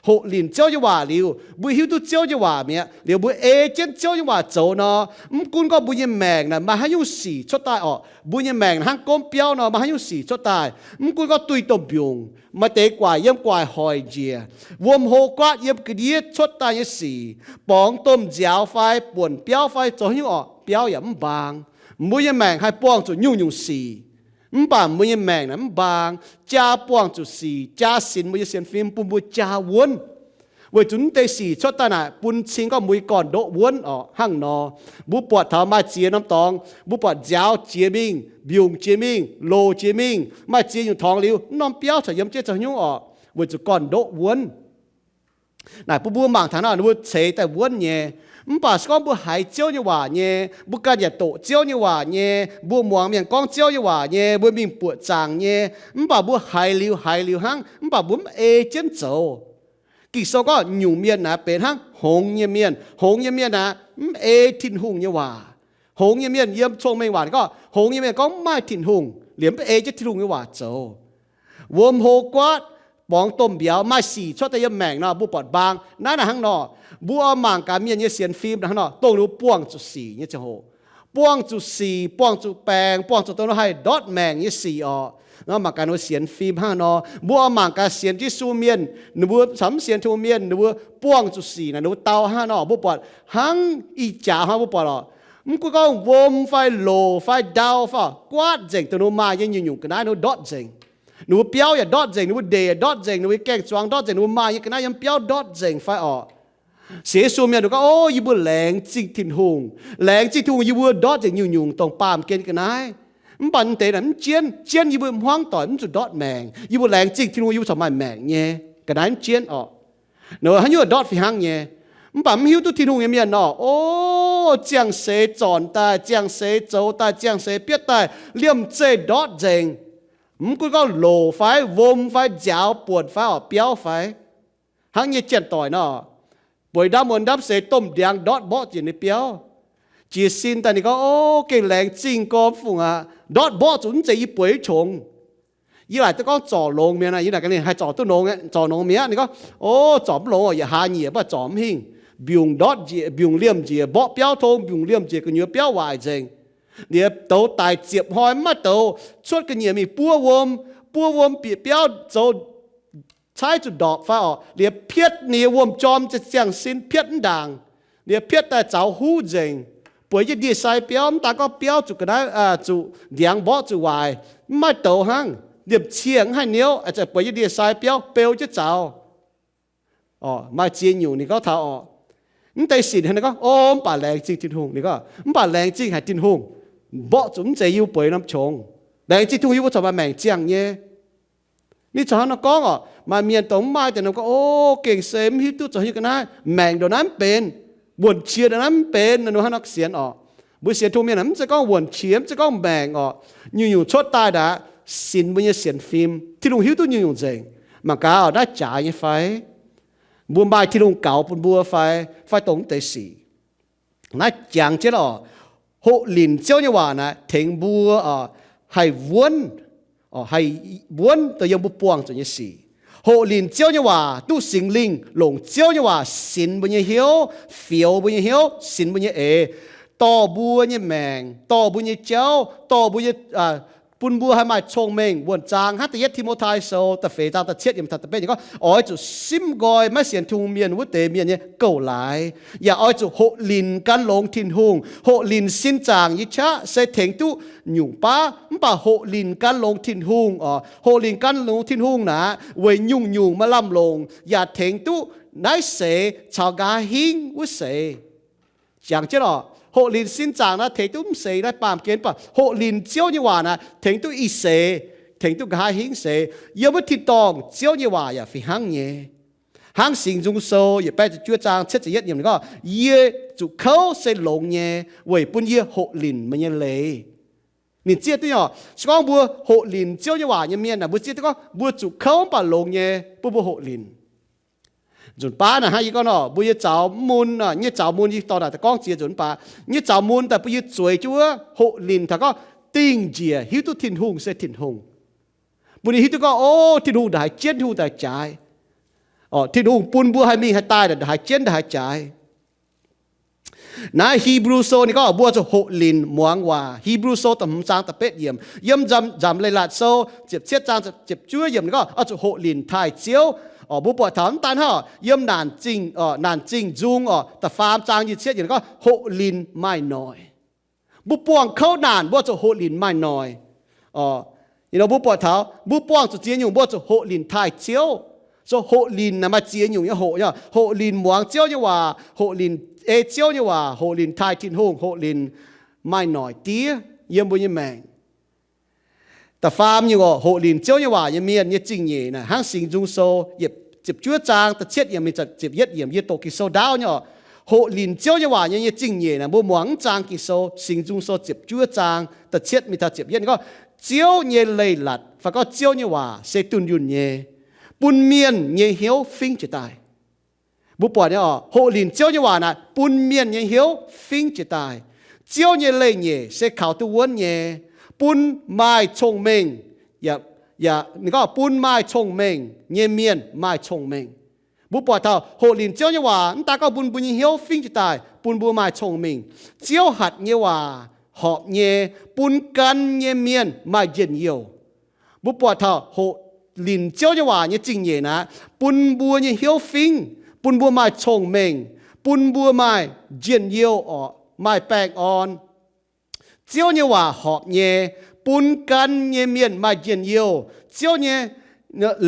hoqc linc Ziouv nyei waac liuz, mbuo hiuv duqv Ziouv nyei waac mi'aqv, liuz mbuo ei jienv Ziouv nyei waac zoux nor, mv gunv gorngv mbuo nyei maengc naaic maaih haaix nyungc sic cuotv daaih orqc, mbuo nyei maengc hnangv gomv biauv nor, maaih haaix nyungc sic cuotv daaih. Mv gunv gorngv duih domh mbiungc, maaih deix gu'nguaaic yiem gu'nguaaic hoic njiec, wuom hlo guaatv yiem ga'ndiev cuotv daaih nyei sic, borngz domh nziaaux fai buonc biauv fai zoux haaix nyungc orqc, biauv yaac mv mbaang. Mbuo nyei maengc haih buangh zuqc nyungc-nyungc sic, mv baac mbuo nyei maengc naaic mv mbaang, jaa buangh zuqc sic, jaa sinx mbuo nyei sienx fim, bun mbuo jaa wuonv. Weic zuqc mv deix sic cuotv daaih naaic bun cing gorngv mbuo nyei gorn-ndoqv wuonv orqc. Hnangv nor, mbuo buatc taux maaih ziex norm dorngx, mbuo buatc nziaaux jiex mingh, mbiungc jiex mingh, loz jiex mingh, maaih ziex nyungc torngx liuz, mv norm biauv corc yiem jienv zoux haaix nyungc orqc, weic zuqc gorn-ndoqv wuonv. Naaic bun mbuo mangc taux naaiv ninh mbuo ceix daaih wuonv nyei. Mv baac se gorngv mbuo haiz Ziouv nyei waac nyei, mbuo ganh yaac doqc Ziouv nyei waac nyei, mbuo muangx mienh gorngv Ziouv nyei waac nyei, mbuo mingh buoqc zaangc nyei, mv baac mbuo haiz liuz haiz liuz hnangv, mv baac mbuo mv ei jienv zoux. Ging-Sou gorngv nyungc mienh naaic benx hnangv hngongx nyei mienh. Hngongx nyei mienh aeqv, mv ei Tin-Hungh nyei waac. Hngongx nyei mienh yiem cong-mengh waac gorngv, hngongx nyei mienh gorngv mv maaih Tin-Hungh, liemh mv ei jienv Tin-Hungh nyei waac zoux. Wuom hlo guaatv, borngz domh mbiauz, maaih sic cuotv daaih yiem maengc nor, mbuo buatc mbaang. Naaiv naaic hnangv nor, mbuo oix mangc gaax mienh nyei sienx fim hnangv nor, dongh ninh mbuo buangh zuqc sic nyei ziangh hoc, buangh zuqc sic, buangh zuqc baengc, buangh zuqc dongh ninh haih ndortv maengc nyei sic orqc. Nor mangc gaax ninh mbuo sienx fim hnangv nor, mbuo oix mangc gaax sienx Yesu mienh, ninh mbuo caux mv sienx Tin-Hungh mienh, ninh mbuo buangh zuqc sic naaic, ninh mbuo dau hnangv nor, mbuo buatc hnangv ih jaax hnoi mbuo buatc orqc, mv gunv gorngv wuom fai loz fai ndau fai guaatv nzengc, dongh ninh mbuo maaih nyei nyungc-nyungc ga'naaiv ninh mbuo ndortv nzengc. Ninh mbuo biauv yaac ndortv nzengc, ninh mbuo ndeic yaac ndortv nzengc, ninh mbuo gaeng-zuangx ndortv nzengc, ninh mbuo maaih nyei ga'naaiv yiem biauv ndortv nzengc fai orqc. Sienx Yesu mienh ninh gorngv, O, yie mbuo laengz zingh Tin-Hungh. Laengz zingh Tin-Hungh yie mbuo ndortv nzengc nyungc-nyungc dongh baamh gen ga'naaiv. Mv baac mv deix naaic mv jienv, jienv yie mbuo hmuangv doic mv zuqc ndortv maengc. Yie mbuo laengz zingh Tin-Hungh yie mbuo corc maaih maengc nyei. Ga'naaiv mv jienv orqc. Ninh haaix nyungc ndortv fih hnangv nyei. Mv baac mv hiuv duqv Tin-Hungh nyei mienh nor, o, ziangh seix zornc daaih, ziangh seix zoux daaih, ziangh seix bietv daaih, liemh zeih ndortv nzengc. Mv gunv gorngv loz fai, wuom fai, nziaaux buonc fai orqc, biauv fai, hnangv nyei janx-doic nor, Bueix ndamv wuov ndamv seix domh ndiangx ndortv mborqv njiec ninh biauv. Jiez sin daaih ninh gorngv, O, gengh laengz zingh gormx fungc aqv. Ndortv mborqv zuqc mv zeiz yie bueix qongx. Yie laaic duqv gorngv zorc longx mi'aqv. Yie naaic gaax ninh haih zorc duqv longx, zorc longx mi'aqv. Ninh gorngv, O, zorc mv longx oc, yietc hlaax nyiec mv baac zorc mv hingh. Mbiungc ndortv njiec, mbiungc liemh njiec, mborqv biauv tong, mbiungc liemh njiec, gu'nyuoz biauv waaic nzengc. Liuz douz daic ziepc hnoi mv maaih douz, cuotv ga'nyiec mingh buov wuom, buov wuom bieqc biauv zoux caaiv zuqc ndorpc fai orqc, liuz pietv ninh nyei wuom-jorm ziangh sin pietv mv ndaangc, liuz pietv daaih zaux huv nzengc, bueix jienv ndie-sai biauv. Mv daan gorngv biauv zuqc ga'naaiv, zuqc ndiangx mborqv zuqc waaic, mv maaih douz hnangv, liemh cienh mv haih niouv, bueix jienv ndie-sai biauv beu jienv zaux. Orqc, maaih ziex nyungc ninh gorngv taux orqc, mv deix sic ninh gorngv, O, mv baac laengz zingh Tin-Hungh. Ninh gorngv, Mv baac laengz zingh haic Tin-Hungh, mborqv zuqc mv zeiz yie mbuo bueix norm qongx. Laengz zingh Tin-Hungh yie mbuo corc maaih maengc ziangh nyei. Ninh corc hnangv nor gorngv orqc. Maaih mienh dongh mv maaih deix norm gorngv, O, gengh se mv hiuv duqv zuqc hiuv ga'naaiv, maengc ndongc naaiv mv benx, wuonh qiex ndongc naaiv mv benx, ninh hnangv nor sienx orqc. Mbuo sienx Tin-Hungh mienh mv zeiz gorngv wuonh qiex, mv zeiz gorngv maengc orqc. Nyungc-nyungc cuotv daaih naaic, sinx mbuo nyei sienx fim. Tin-Hungh hiuv duqv nyungc-nyungc nzengc. Mangc gaax naaiv jaaix nyei fai? Mbuo maaih Tin-Hungh gaux bun mbuo fai, fai dongh mv deix sic? Naaiv jangx jienv orqc, hoqc linc Ziouv nyei waac naaic tengx mbuo orqc, haih wuonv, haih wuonv dongh yiem mbuo buangh zuqc nyei sic. Hoqc linc Ziouv nyei waac, duqv Singx Lingh longc Ziouv nyei waac sinx mbuo nyei hnyouv, fioux mbuo nyei hnyouv, sinx mbuo nyei eix, dorh mbuo nyei maengc, dorh mbuo nyei jauv, dorh mbuo nyei, bun mbuo haih maaih cong-mengh. Wuonh zaang hnangv da'yietv Ti^mo^tai Sou da'feix zaang da'cietv yiemc taux da'betv yiemc gorngv, Oix zuqc simv nqoi maiv sienx Tin-Hungh mienh wuov deix mienh nyei gouv-laaix, yaac oix zuqc hoqc linc gan longx Tin-Hungh. Hoqc linc sin zaangc nyei qaqv se tengx duqv nyungc baav, mv baac hoqc linc gan longx Tin-Hungh orqc, hoqc linc gan longx Tin-Hungh naaic weic nyungc-nyungc maaih lamh longc, yaac tengx duqv naaiv seix caux nqa'haav hingv wuov seix. Jangx jienv orqc, hoqc linc sin zaangc naaic tengx duqv mv seix naaiv baamh gen, mv baac hoqc linc Ziouv nyei waac naaic tengx duqv ih seix, tengx duqv nqa'haav hingv seix. Yiem wuov tin-dorngh Ziouv nyei waac yaac fih hnangv nyei. Hnangv Singx Nzung Sou yietc baeqv ziepc juov zaang cietv ziepc yietv yiemc ninh gorngv, Yie zuqc kouv se longx nyei, weic bun yie hoqc linc meih nyei leiz. Ninh zieqv duqv nyei orqc. Se gorngv mbuo hoqc linc Ziouv nyei waac nyei mienh naaic, mbuo zieqv duqv gorngv mbuo zuqc kouv mv baac longx nyei bun mbuo hoqc linc. Nzunc baav naaic hnangv yie gorngv nor, mbuo nyei zaux mun, nyei zaux mun yie dorh naaic daaih gorngv ziex nzunc mv baac, nyei zaux mun daaih bun yie zueiz jienv wuov hoqc linc taux gorngv dingh njiec hiuv duqv Tin-Hungh se Tin-Hungh. Bun ninh hiuv duqv gorngv, o, Tin-Hungh ndongc haaix jienv, Tin-Hungh ndongc haaix jaaix. Tin-Hungh bun mbuo haih mingh haih daaih ndongc haaix jienv ndongc haaix jaaix. Naaiv Hipv^lu Sou ninh gorngv mbuo zuqc hoqc linc muangx waac. Hipv^lu Sou da'hmz zaang da'betv yiemc. Yiem Nzamc Leiz-Latc Sou ziepc cietv zaang ziepc juov yiemc ninh gorngv oix zuqc hoqc linc taaih Ziouv. Mbuo buatc taux mv daan hnangv, yiem Naanc Zingh Nzung orqc, da'faam zaang nyic cietv yiemc ninh gorngv hoqc linc maaih noic. Mbuo buangh kouv naanc mbuo zuqc hoqc linc maaih noic. Mbuo buatc taux mbuo buangh zuqc ziex nyungc mbuo zuqc hoqc linc taaih Ziouv. So hoqc linc naaic maaih ziex nyungc nyei hoqc, hoqc linc muangx Ziouv nyei waac, hoqc linc ei Ziouv nyei waac, hoqc linc taaih Tin-Hungh, hoqc linc maaih noic diev yiem mbuo nyei maengc. Da'faam nyungc orqc, hoqc linc Ziouv nyei waac nyei mienh nyei zingh nyeic naaic hnangv Singx Nzung Sou ziepc juov zaang da'cietv yiemc mingh ziepc yietv yiemc, yie doqc Ging-Sou ndaauv nyei orqc. Hoqc linc Ziouv nyei waac nyei, nyei zingh nyeic naaic mbuo muangx mv zaang Ging-Sou, Singx Nzung Sou ziepc juov zaang da'cietv mingh taux ziepc yietv gorngv, Ziouv nyei leiz-latc fai gorngv Ziouv nyei waac se dunh yunh nyei, bun mienh nyei hnyouv fingv jiez daaih. Mbuo buatc nyei orqc, hoqc linc Ziouv nyei waac naaic bun mienh nyei hnyouv fingv jiez daaih. Ziouv nyei leiz-nyeic se kaux duqv wuonv nyei, bun maaih cong-mengh, yaac, ninh gorngv bun maaih cong-mengh nyei mienh maaih cong-mengh. Mbuo buatc taux hoqc linc Ziouv nyei waac mv daan gorngv bun mbuo nyei hnyouv fingv jiez daaih, bun mbuo maaih cong-mengh. Ziouv hatc nyei waac horpc nyei, bun gan nyei mienh maaih njien-youh. Mbuo buatc taux hoqc linc Ziouv nyei waac nyei zingh nyeic naaic, bun mbuo nyei hnyouv fingv, bun mbuo maaih cong-mengh, bun mbuo maaih njien-youh orqc, maaih baengh orn. Ziouv nyei waac horpc nyei, bun gan nyei mienh maaih njien-youh. Ziouv nyei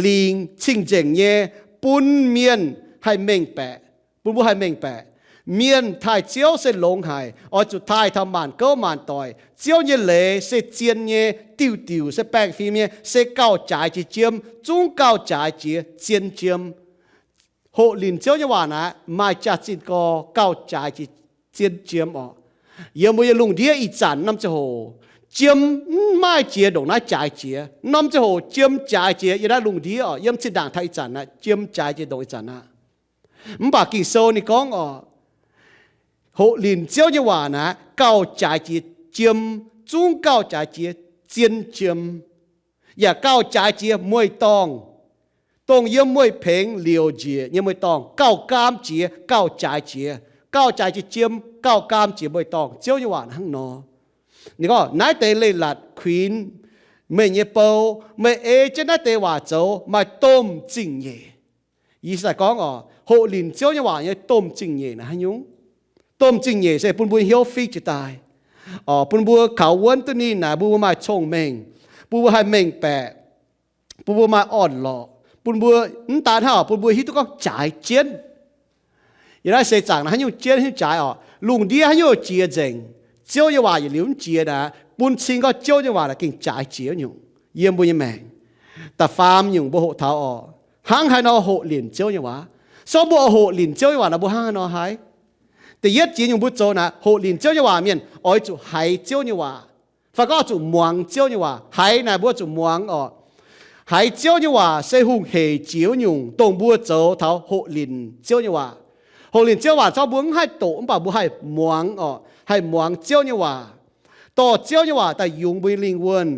lingc cing-nzengc nyei, bun mienh haih mengh baeqc, bun mbuo haih mengh baeqc. Mienh taaih Ziouv se longx haic, oix zuqc taaih taux maanc gouv maanc doic. Ziouv nyei leiz se zien nyei, diuh diuc se baengh fim nyei, se gauh jaaix jiex jiem, zungv gauh jaaix jiex zien jiem. Hoqc linc Ziouv nyei waac naaic maaih jaax-zinh gorx gauh jaaix jiex zien jiem orqc. Yiem mbuo nyei lungh ndiev ih zanc norm ziangh hoc, jiem mv maaih jiex ndongc naaiv jaaix jiex. Norm ziangh hoc jiem jaaix jiex yiem naaiv lungh ndiev orqc. Yiem zinh ndaangc taux ih zanc naaic, jiem jaaix jiex ndongc ih zanc aqv. Mv baac Ging-Sou ninh gorngv oc, hoqc linc Ziouv nyei waac naaic gauh jaaix jiex jiem, zungv gauh jaaix jiex zien jiem, yaac gauh jaaix jiex mueiz-dorngh, dongh yiem mueiz-pengx liouc njiec nyei mueiz-dorngh, gauh gaam jiex, gauh jaaix jiex, gauh jaaix jiex jiem, gauh gaam jiex mueiz-dorngh. Ziouv nyei waac hnangv nor. Ninh gorngv, naaiv deix leiz-latc kuinx meih nyei bou, meih ei jienv naaiv deix waac zoux maaih domh zingh nyeic. Yie se gorngv oc, hoqc linc Ziouv nyei waac nyei domh zingh nyeic naaiv haaix nyungc? Domh zingh nyeic se bun mbuo hnyouv fingx jiez daaih, bun mbuo kaux wuonv duqv ninh naaic, bun mbuo maaih cong-mengh, bun mbuo haih mengh-baeqc, bun mbuo maaih orn-lorqc, bun mbuo mv daan hnangv, bun mbuo hiuv duqv gorngv jaaix jienv. Yiem naaiv seix zaangc naaiv haaix nyungc jienv haaix nyungc jaaix oc, lungh ndiev haaix nyungc jiex nzengc, Ziouv nyei waac yietc liuz mv jiex naaic, bun cing gorngv Ziouv nyei waac naaic gengh jaaix jiex nyungc yiem mbuo nyei maengc. Da'faam nyungc mbuo hoqc taux oc, hnangv haaix nor hoqc linc Ziouv nyei waac? So mbuo oix hoqc linc Ziouv nyei waac naaic, mbuo hnangv haaix nor haiz? Da'yietv jiex nyungc mbuo zoux naaic, hoqc linc Ziouv nyei waac mienh oix zuqc haiz Ziouv nyei waac, fai gorngv oix zuqc muangx Ziouv nyei waac. Haiz naaic mbuo zuqc muangx oc. Haiz Ziouv nyei waac se hungh hec jiex nyungc dongh mbuo zoux taux hoqc linc Ziouv nyei waac. Hoqc linc Ziouv waac zorqv mbuo mv haih doqc, mv baac mbuo haih muangx oc, haih muangx Ziouv nyei waac. Dorh Ziouv nyei waac daaih yungz mbuo nyei lingh wuonh.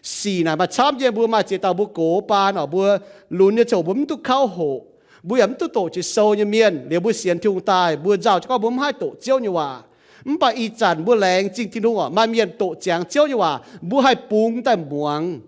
Sic naaic maaih camv nyei, mbuo maaih ziex dauh mbuo gox baan oc, mbuo lunx nyei ziangh hoc mbuo mv duqv kauv hoqc, mbuo yaac mv duqv doqc jiex sou nyei mienh. Liuz mbuo sienx Tin-Hungh daaih, mbuo nzauh jienv gorngv mbuo mv haih doqc Ziouv nyei waac. Mv baac ih zanc mbuo laengz zingh Tin-Hungh oc, maaih mienh doqc ziangx Ziouv nyei waac, mbuo haih bungx daaih muangx.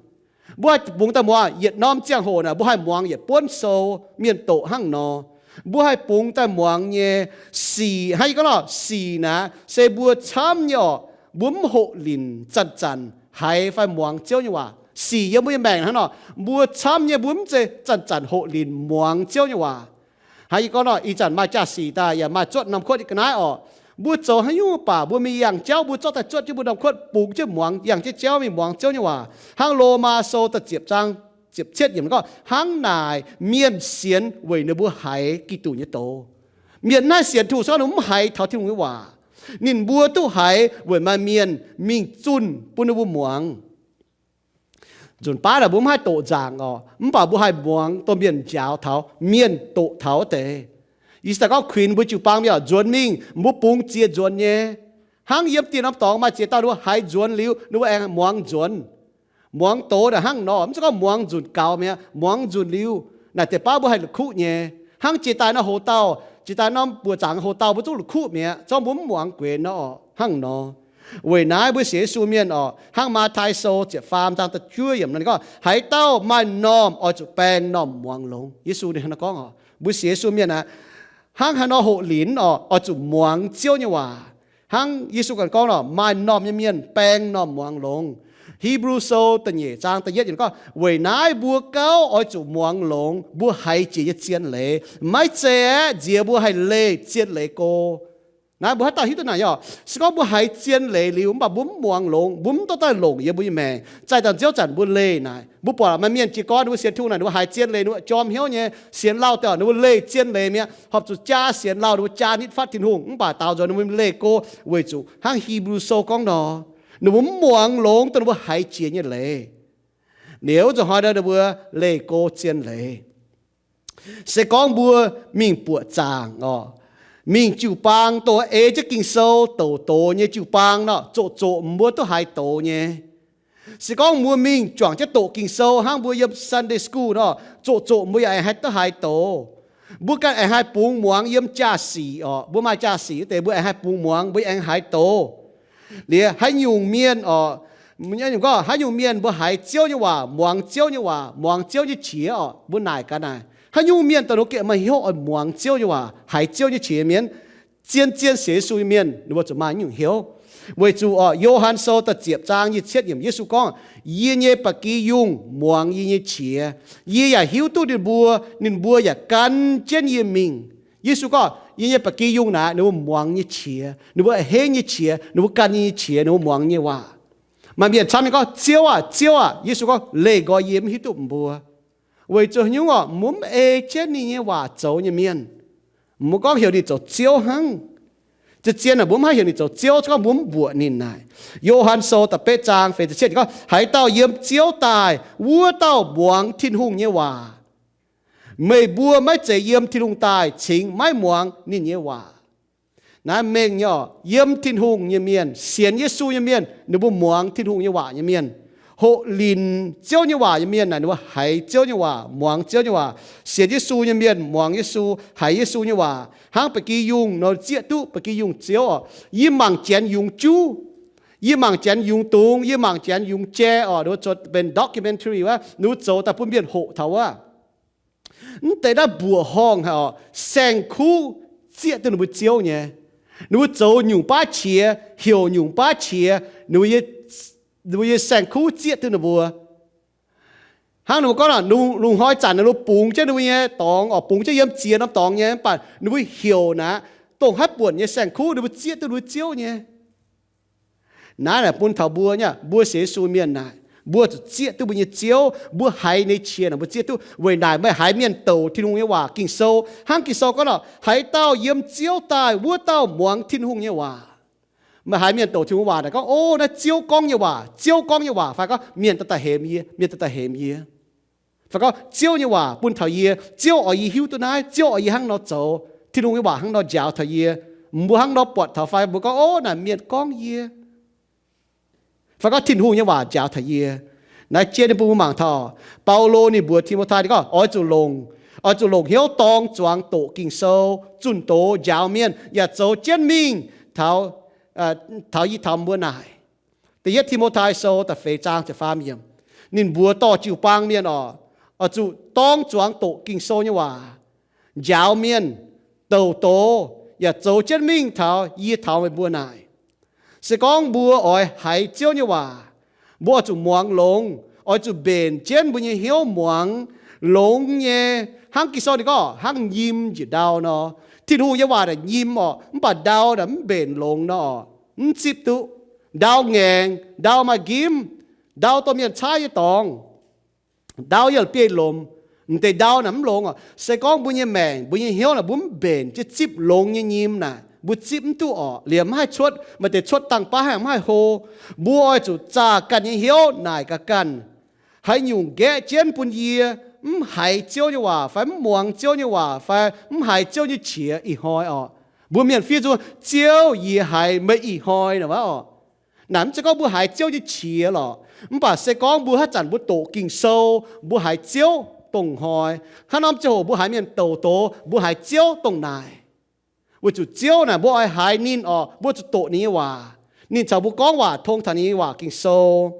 Mbuo haih bungx daaih muangx yietc norm ziangh hoc naaic, mbuo haih muangx yietc buonv sou mienh doqc hnangv nor. Mbuo haih bungx daaih muangx nyei sic, hnangv yie gorngv nor, sic naaic se mbuo camv nyei oc, mbuo mv hoqc linc zanc-zanc haiz fai muangx Ziouv nyei waac. Sic yiem mbuo nyei maengc hnangv nor, mbuo camv nyei mbuo mv zeiz zanc-zanc hoqc linc muangx Ziouv nyei waac. Hnangv yie gorngv nor, ih zanc maaih jaa-sic daaih yaac maaih zuotv norm kuotv nyei ga'naaiv oc. Mbuo zoux haaix nyungc baac mbuo mingh yangh jauv, mbuo zorqv daaih zuotv jienv mbuo norm kuotv bungx jienv muangx, yangh jienv jauv mingh muangx Ziouv nyei waac. Hnangv Lomaa Sou da'ziepc zaang ziepc cietv yiemc gorngv, hnangv naaic mienh sienx weic ninh mbuo haiz Giduc nyei doz. Mienh mv haih sienx Tin-Hungh se gorngv ninh mbuo mv haiz taux Tin-Hungh nyei waac. Ninh mbuo duqv haiz weic maaih mienh mingh zunh bun ninh mbuo muangx. Nzunc baav naaic mbuo mv haih doqc nzaangc oc, mv baac mbuo haih muangx dongh mienh njaaux taux, mienh doqc taux wuov deix. Yie se gorngv kuinx mbuo jiu-baang mienh oc, nzuonx mingh mbuo bungx ziex nzuonx nyei. Hnangv yiem dieh norm dorngx maaih ziex dauh ninh mbuo haiz nzuonx liuz ninh mbuo aengx muangx nzuonx. Muangx doz naaic hnangv nor, mv zeiz gorngv muangx nzunc gaux mi'aqv, muangx nzunc liuz naaic deix baav mbuo haih la'kuqv nyei. Hnangv jiex daaih nor hoc dauh, jiex daaih norm buoqc zaangc hoc dauh mbuo zungv la'kuqv mi'aqv, zorqv mbuo mv muangx guenx nor oc, hnangv nor. Weic naaiv mbuo sienx Yesu mienh oc, hnangv Matv^tai Sou ziepc faam zaang da'juov yiemc nor ninh gorngv, haaix dauh maaih normh oix zuqc baeng normh muangx longx. Yesu ninh hnangv nor gorngv oc, mbuo sienx Yesu mienh aqv, hnangv haaix nor hoqc linc oc, oix zuqc muangx Ziouv nyei waac. Hnangv Yesu ganh gorngv nor, maaih normh nyei mienh baeng normh muangx longx. Hipv^lu Sou da'nyeic zaang da'yietv yiemc gorngv, weic naaiv mbuo gauh oix zuqc muangx longx mbuo haiz jiex nyei zien leiz. Maiv zeiz aeqv, nziex mbuo haih leih zien leiz go. Naaiv mbuo haaix dauh hiuv duqv naaic nyei oc? Se gorngv mbuo haiz zien leiz liuz mv baac mbuo mv muangx longx, mbuo mv dorh daaih longc yiem mbuo nyei maengc, zaih dangh nziouv zanc mbuo leih naaic. Mbuo buatc maaih mienh jiez gorn ninh mbuo sienx Tin-Hungh naaic, ninh mbuo haiz zien leiz, ninh mbuo jorm hnyouv nyei, sienx lauh daaih ninh mbuo leih zien leiz mi'aqv, horpc zuqc jaa sienx lauh, ninh mbuo jaa nitv fatv Tin-Hungh, mv baac daaux nzuonx ninh mbuo leih go, weic zuqc hnangv Hipv^lu Sou gorngv nor, ninh mbuo mv muangx longx dongh ninh mbuo haiz jiex nyei leiz. Liuz wuov nzunc hnoi nor ninh mbuo leih go zien leiz. Se gorngv mbuo mingh buoqc zaangc oc, mingh jiu-baang, dongh ei jienv Ging-Sou douc doz nyei jiu-baang nor, zoqc zoqc mbuo duqv haiz doz nyei. Se gorngv mbuo mingh juangc jienv doqc Ging-Sou hnangv mbuo yiem Sunday school nor, zoqc zoqc mbuo yaac aengx haih duqv haiz doz. Mbuo ganh aengx haih bungx muangx yiem jaa-sic oc. Mbuo maaih jaa-sic wuov deix mbuo aengx haih bungx muangx, mbuo aengx haiz doz. Liuz haaix nyungc mienh oc, gorngv haaix nyungc mienh mbuo haiz Ziouv nyei waac, muangx Ziouv nyei waac, muangx Ziouv nyei qiex oc, mbuo naaic gaax naaic, haaix nyungc mienh dongh ninh mbuo gengh maaih hnyouv oix muangx Ziouv nyei waac, haiz Ziouv nyei qiex mienh, zien-zien sienx Yesu nyei mienh, ninh mbuo zuqc maaih nyungc hnyouv. Weic zuqc oc, Yo^han Sou da'ziepc zaang nyic ziepc yietv yiemc Yesu gorngv, yie nyei ba'gi yungh muangx yie nyei qiex. Yie yaac hiuv duqv ninh mbuo, ninh mbuo yaac gan jienv yie mingh. Yesu gorngv, yie nyei ba'gi yungh naaic ninh mbuo muangx nyei qiex, ninh mbuo a'hneiv nyei qiex, ninh mbuo gan yie nyei qiex, ninh mbuo muangx nyei waac. Maaih mienh camv nyei gorngv, Ziouv aah! Ziouv aah! Yesu gorngv, leih nqoi yie mv hiuv duqv mbuo. Weic zuqc haaix nyungc oc? Mbuo mv ei jienv ninh nyei waac zoux nyei mienh. Mbuo gorngv heuc ninh zoux Ziouv hnangv. Zien-zien aeqv, mbuo mv haih heuc ninh zoux Ziouv, se gorngv mbuo mv mbuoqc ninh naaic. Yo^han Sou da'betv zaang feix ziepc cietv gorngv, haaix dauh yiem Ziouv daaih, wuov dauh muangx Tin-Hungh nyei waac. Meih mbuo maiv zeiz yiem Tin-Hungh daaih cingx maiv muangx ninh nyei waac. Naaiv mengh nyei oc. Yiem Tin-Hungh nyei mienh, sienx Yesu nyei mienh, ninh mbuo muangx Tin-Hungh nyei waac nyei mienh. Hoqc linc Ziouv nyei waac nyei mienh naaic, ninh mbuo haiz Ziouv nyei waac, muangx Ziouv nyei waac. Sienx Yesu nyei mienh muangx Yesu, haiz Yesu nyei waac. Hnangv ba'gi yungh nor, zieqv duqv ba'gi yungh ziouv oc. Yie mangc janx yungz juv, yie mangc janx yungz dungz, yie mangc janx yungz jai oc, ninh mbuo zoux benx documentary wuov, ninh mbuo zoux daaih bun mienh hoqc taux wuov. Mv deix naaiv mbuoqc horngh haic oc, saeng-kuv zieqv duqv ninh mbuo ziouv nyei. Ninh mbuo zoux nyungc baav qiex, heuc nyungc baav qiex, ninh mbuo nyei saeng-kuv zieqv duqv ninh mbuo. Hnangv ninh mbuo gorngv, lungh hnoi zanc ninh mbuo bungx jienv ninh mbuo nyei dorngx oc, bungx jienv yiem ziex norm dorngx nyei, mv baac ninh mbuo heuc naaic, dongh haaix buonc nyei saeng-kuv ninh mbuo zieqv duqv ninh mbuo ziouv nyei. Naaiv naaic bun taux mbuo nyei, mbuo sienx Yesu mienh naaic, mbuo zuqc zieqv duqv mbuo nyei ziouv. Mbuo haiz ninh nyei qiex naaic mbuo zieqv duqv. Weic naaic meih haiz mienh douc Tin-Hungh nyei waac, Ging-Sou, hnangv Ging-Sou gorngv nor, haaix dauh yiem Ziouv daaih, wuov dauh muangx Tin-Hungh nyei waac. Meih haiz mienh douc Tin-Hungh waac naaic gorngv, o, naaiv Ziouv gorngv nyei waac, Ziouv gorngv nyei waac, fai gorngv mienh daaih daaih hemx yie, mienh daaih daaih hemx yie. Fai gorngv Ziouv nyei waac bun taux yie, Ziouv oix yie hiuv duqv naaiv, Ziouv oix yie hnangv nor zoux, Tin-Hungh nyei waac hnangv nor njaaux taux yie, mbuo hnangv nor buatc taux fai mbuo gorngv, o, naaic mienh gorngv yie. Fai gorngv Tin-Hungh nyei waac njaaux taux yie. Naaiv jien ninh mbuo mangc taux, Baulo ninh mbuox Ti^mo^tai ninh gorngv, oix zuqc longc, oix zuqc longc hnyouv dorng zuangx doqc Ging-Sou, zunh doz njaaux mienh, yaac zoux jienv mingh taux, taux yie taux mbuo naaic. Da'yietv Ti^mo^tai Sou da'feix zaang ziepc faam yiemc, ninh mbuox dorh jiu-baang mienh oc, oix zuqc dorng zuangx doqc Ging-Sou nyei waac, njaaux mienh, douc doz, yaac zoux jienv mingh taux yie taux meih mbuo naaic. Se gorngv mbuo oix haiz Ziouv nyei waac, mbuo oix zuqc muangx longx, oix zuqc mbenc jienv mbuo nyei hnyouv muangx longx nyei. Hnangv Ging-Sou ninh gorngv, hnangv nyim njiec ndau nor. Tin-Hungh nyei waac naaic nyim oc, mv baac ndau naaic mv mbenc longx nor oc, mv zipv duqv. Ndau ngaengc, ndau maaih nqimv, ndau dorh mienh caaiv nyei dorngx, ndau yiem biei lomc, m'deix ndau naaic mv longx oc. Se gorngv mbuo nyei maengc, mbuo nyei hnyouv naaic mbuo mv mbenc jienv zipv longx nyei nyim naaic, mbuo zipv mv duqv oc. Liemh mv haih cuotv, maaih deix cuotv dangh baav haih mv haih hlo. Mbuo oix zuqc zaah ganh nyei hnyouv naaic gaax ganh, haaix nyungc nqaeqv jienv bun yie mv haiz Ziouv nyei waac fai mv muangx Ziouv nyei waac fai mv haiz Ziouv nyei qiex ih hnoi oc. Mbuo mienh fiev nzung, Ziouv, yie haiz meih ih hnoi naaic wuov oc. Naaic mv zeiz gorngv mbuo haiz Ziouv nyei qiex lorqc, mv baac se gorngv mbuo haaix zanc mbuo doqc Ging-Sou, mbuo haiz Ziouv dongh hnoi. Hnangv norm ziangh hoc mbuo haiz mienh douc doz, mbuo haiz Ziouv dongh naaic. Weic zuqc Ziouv naaic mbuo oix haiz ninh oc, mbuo zuqc doqc ninh nyei waac. Ninh caux mbuo gorngv waac tong taux ninh nyei waac Ging-Sou.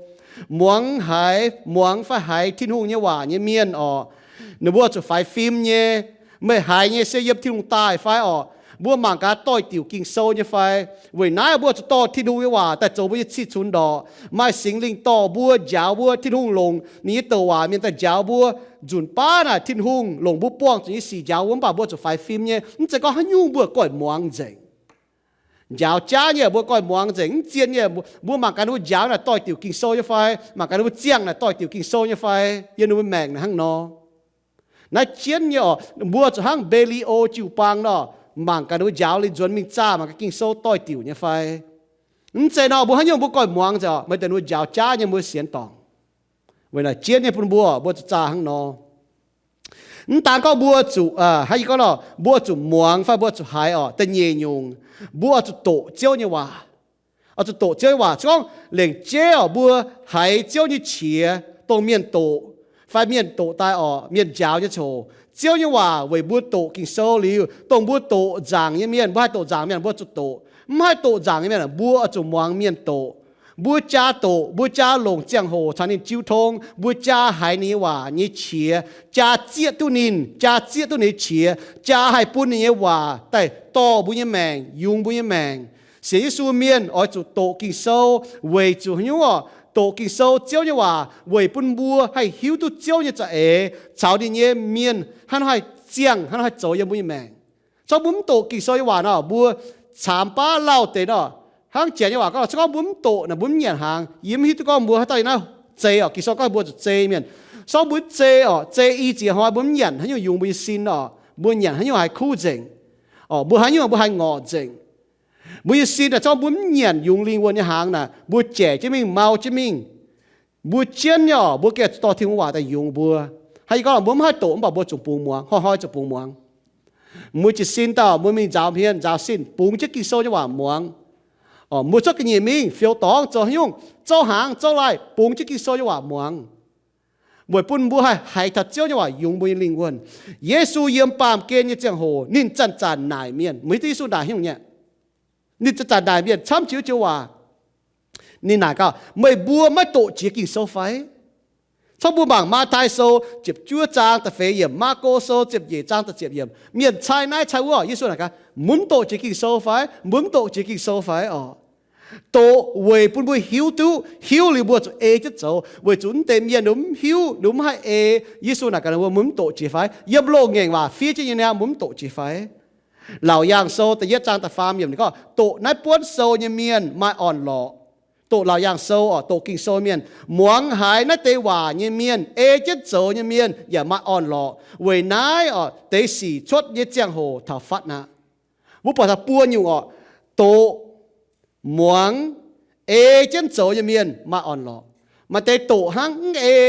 Muangx haiz, muangx fai haiz Tin-Hungh nyei waac nyei mienh oc, ninh mbuo zuqc faix fim nyei. Meih haiz nyei se yiem Tin-Hungh daaih fai orqc? Mbuo mangc gaax doix-diuc Ging-Sou nyei fai? Weic naaiv mbuo zuqc dorh Tin-Hungh nyei waac daaih zoux mbuo nyei cih cunx ndorqc. Maaih Singx Lingh dorh mbuo, njaaux mbuo. Tin-Hungh longc ninh nyei douc waac mienh daaih njaaux mbuo. Nzunc baav naaic Tin-Hungh longc mbuo buangh zuqc nyei sic njaaux mbuo, mv baac mbuo zuqc faix fim nyei. Mv zeiz gorngv haaix nyungc mbuo goiv muangx nzengc. Njaaux jaav nyei mbuo goiv muangx nzengc. Mv zien nyei, mbuo mangc gaax ninh mbuo njaaux naaic doix-diuc Ging-Sou nyei fai, mangc gaax ninh mbuo ziangh naaic doix-diuc Ging-Sou nyei fai, yiem ninh mbuo maengc naaic hnangv nor. Naaiv jienv nyei orqc, mbuo zuqc hnangv Mbe^li^o jiu-baang nor, mangc gaax ninh mbuo njaaux liuz nzuonx mingh zaah mangc gaax Ging-Sou doix-diuc nyei fai. Mv zeiz nor, mbuo haaix nyungc mbuo goiv muangx nzengc orqc, maaih deix ninh mbuo njaaux jaav nyei mbuo sienx dorngc. Weic naaic jienv nyei bun mbuo, mbuo zuqc zaah hnangv nor. Mv daan gorngv mbuo zuqc, hnangv yie gorngv nor, mbuo zuqc muangx fai mbuo zuqc haiz orqc, da'nyeic nyungc, mbuo oix zuqc doqc Ziouv nyei waac. Oix zuqc doqc Ziouv nyei waac. Se gorngv lengc jeiv orqc, mbuo haiz Ziouv nyei qiex dongh mienh doqc, fai mienh doqc daaih orqc, mienh njaaux nyei ziangh hoc, Ziouv nyei waac weic mbuo doqc Ging-Sou liuz, dongh mbuo doqc nzaangc nyei mienh, mbuo haih doqc nzaangc mienh, mbuo zuqc doqc. Mv haih doqc nzaangc nyei mienh, mbuo oix zuqc muangx mienh doqc. Mbuo jaa doqc, mbuo jaa longc ziangh hoc caux ninh jiu tong, mbuo jaa haiz ninh nyei waac nyei qiex, jaa zieqv duqv ninh, jaa zieqv duqv ninh nyei qiex, jaa haih bun ninh nyei waac daaih dorh mbuo nyei maengc, yungz mbuo nyei maengc. Sienx Yesu mienh oix zuqc doqc Ging-Sou, weic zuqc haaix nyungc orqc? Doqc Ging-Sou, Ziouv nyei waac, weic bun mbuo haih hiuv duqv Ziouv nyei za'eix caux ninh nyei mienh hnangv haaix ziangh, hnangv haaix zoux yiem mbuo nyei maengc. Se gorngv mbuo mv doqc Ging-Sou nyei waac nor, mbuo caamx baav lauh deix nor, hnangv Janx nyei waac gorngv, se gorngv mbuo mv doqc naaic, mbuo mv nyanc hnaangx. Yie mv hiuv duqv gorngv mbuo haaix dauh yiem naaiv zei orqc. Ging-Sou gorngv mbuo zuqc zei mienh. Se gorngv mbuo mv zei orqc, zei i ziex hnoi mbuo mv nyanc, haaix nyungc yungz mbuo nyei sin orqc? Mbuo nyanc haaix nyungc haiz kuv nzengc orqc? Mbuo haaix nyungc mbuo haiz ngorc nzengc? Mbuo nyei sin naaic, se gorngv mbuo mv nyanc yungz lingh wuonh nyei hnaangx naaic, mbuo jaic jienv mingh, mau jienv mingh. Mbuo jienv nyei orqc, mbuo gengh zuqc dorh Tin-Hungh waac daaih yungz mbuo. Hnangv yie gorngv, mbuo mv haih doqc mv baac mbuo zuqc bungx muangx, hnoi-hnoi zuqc bungx muangx. Mbuo jiez sin dauh, mbuo mingh nzaaux hmien nzaaux sin, bungx jienv Ging-Sou nyei waac muangx. Mbuo cuotv ga'nyiec mingh fiou dorngx zoux haaix nyungc, zouv hnaangx zouv laih, bungx jienv Ging-Sou nyei waac muangx, weic bun mbuo haih haiz taux Ziouv nyei waac yungz mbuo nyei lingh wuonh. Yesu yiem baamh gen nyei ziangh hoc ninh zanc-zanc naaic mienh. Meih hiuv duqv Yesu naaic haaix nyungc nyei? Ninh zanc-zanc naaic mienh camv jiex joux waac. Ninh naaic gaax, meih mbuo maiv doqc jiex Ging-Sou fai? Cov mbuo mangc Matv^tai Sou ziepc juov zaang da'feix yiemc, Maako Sou ziepc nyeic zaang da'ziepc yiemc, mienh cai naaiv cai wuov. Yesu naaic gaax, mbuo mv doqc jiex Ging-Sou fai? Mbuo mv doqc jiex Ging-Sou fai oc? Doqc weic bun mbuo hiuv duqv, hiuv liuz mbuo zuqc ei jienv zoux. Weic zuqc mv deix mienh ninh mv hiuv, ninh mv haih ei. Yesu naaic gaax mbuo, mbuo mv doqc jiex fai? Yiem loz-ngaengc waac fiev jienv nyei niaa, mbuo mv doqc jiex fai? Laauc Yaangh Sou da'yietv zaang da'faam yiemc ninh gorngv, doqc naaiv buonv sou nyei mienh maaih orn-lorqc. Doqc Laauc Yaangh Sou oc, doqc Ging-Sou mienh, muangx haiz naaiv deix waac nyei mienh, ei jienv zoux nyei mienh yaac maaih orn-lorqc. Weic naaiv oc, deix sic cuotv nyei ziangh hoc taux fatv aqv. Mbuo buatc taux buo nyungc oc, doqc, muangx, ei jienv zoux nyei mienh maaih orn-lorqc. Maaih deix doqc hnangv mv ei.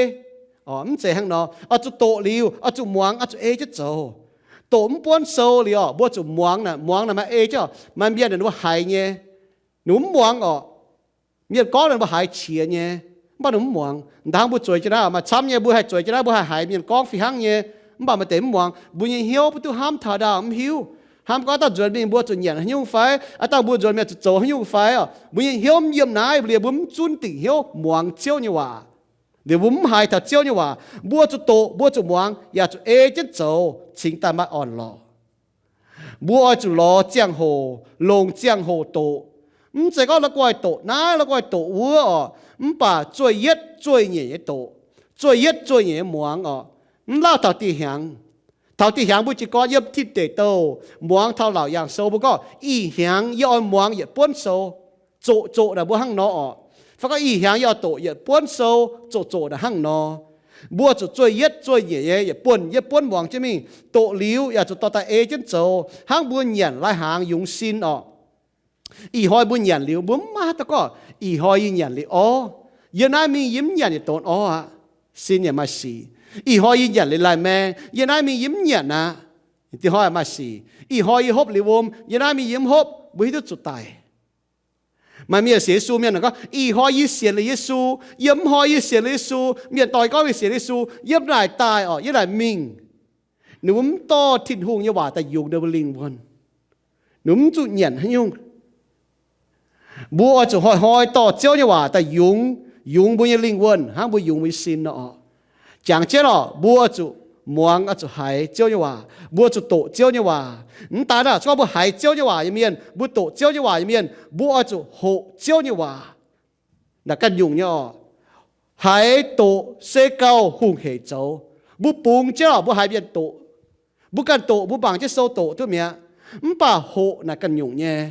Mv zeiz hnangv nor. Oix zuqc doqc liuz, oix zuqc muangx, oix zuqc ei jienv zoux. Doqc mv buonv sou liuz oc, mbuo zuqc muangx naaic, muangx naaic maaih ei jienv oc. Maaih mienh ninh mbuo haiz nyei, ninh mbuo mv muangx oc. Mienh gorngv ninh mbuo haiz qiex nyei, mv baac ninh mv muangx. Ndaangc mbuo zueiz jienv naaiv maaih camv nyei, mbuo haih zueiz jienv naaiv, mbuo haih haiz mienh gorngv fih hnangv nyei, mv baac maaih deix mv muangx. Mbuo nyei hnyouv mv duqv hnamv taux ndaauh, mv hiuv. Hnamv gorngv dangh nzuonx mingh mbuo zuqc nyanc haaix nyungc fai, aa, dangh mbuo nzuonx mingh zuqc zoux haaix nyungc fai oc. Mbuo nyei hnyouv mv yiem naaiv, liuz mbuo mv zunv dingc hnyouv muangx Ziouv nyei waac. Liuz mbuo mv haiz taux Ziouv nyei waac. Mbuo zuqc doqc, mbuo zuqc muangx, yaac zuqc ei jienv zoux, cingx daaih maaih orn-lorqc. Mbuo oix zuqc lorz ziangh hoc, longc ziangh hoc doqc. Mv zeiz gorngv la'guaih doqc naaiv, la'guaih doqc wuov oc, mv baac zueih yietv zueih nyeic nyei doqc, zueih yietv zueih nyeic nyei muangx oc. Mv lauh taux dieh hnyangx. Taux dieh hnyangx mbuo jiez gorn yiem Tin Deic Douh muangx taux Laauc Yaangh Sou mbuo gorngv, ih hnyangx yie oix muangx yietc buonv sou. Zoqc zoqc naaic mbuo hnangv nor oc. Fai gorngv ih hnyangx yie oix doqc yietc buonv sou, zoqc zoqc naaic hnangv nor. Mbuo zuqc zueih yietv zueih nyeic nyei yietc buonv yietv buonv muangx jienv mingh. Doqc liuz yaac zuqc dorh daaih ei jienv zoux, hnangv mbuo nyanc lai-hnaangx yungz sin oc. Ih hnoi mbuo nyanc liuz mbuo mv maaih haaix dauh gorngv, ih hnoi yie nyanc liuz orv. Yiem naaiv mingh yie mv nyanc yietc donx orv aqv. Sin yaac maaih sic. Ih hnoi yie nyanc liuz lai-maeng, yiem naaiv mingh yie mv nyanc aqv. Dieh hnoi maaih sic. Ih hnoi yie hopv liuz wuom, yiem naaiv mingh yie mv hopv. Mbuo hiuv duqv zuqc daic. Maaih mienh sienx Yesu mienh gorngv, ih hnoi yie sienx liuz Yesu, yiem mv hnoi yie sienx liuz Yesu. Mienh dorh gorngv mienh sienx Yesu, yiem naaic daaih oc, yiem naaic mingh. Ninh mbuo mv dorh Tin-Hungh nyei waac daaih yungz ninh mbuo lingh wuonh. Ninh mbuo mv zuqc nyanc haaix nyungc. Mbuo oix zuqc hnoi-hnoi dorh Ziouv nyei waac daaih yungz, yungz mbuo nyei lingh wuonh hnangv mbuo yungz mbuo nyei sin nor oc. Jangx jienv oc, mbuo zuqc muangx, oix zuqc haiz Ziouv nyei waac, mbuo zuqc doqc Ziouv nyei waac. Mv daan aqv, se gorngv mbuo haiz Ziouv nyei waac nyei mienh, mbuo doqc Ziouv nyei waac nyei mienh, mbuo oix zuqc hoqc Ziouv nyei waac. Naaic ganh nyungc nyei oc. Haiz doqc se gauh hungh heic zoux. Mbuo bungx jienv oc, mbuo haiz mienh doqc, mbuo ganh doqc, mbuo mangc jienv sou doqc duqv mi'aqv. Mv baac hoqc naaic ganh nyungc nyei.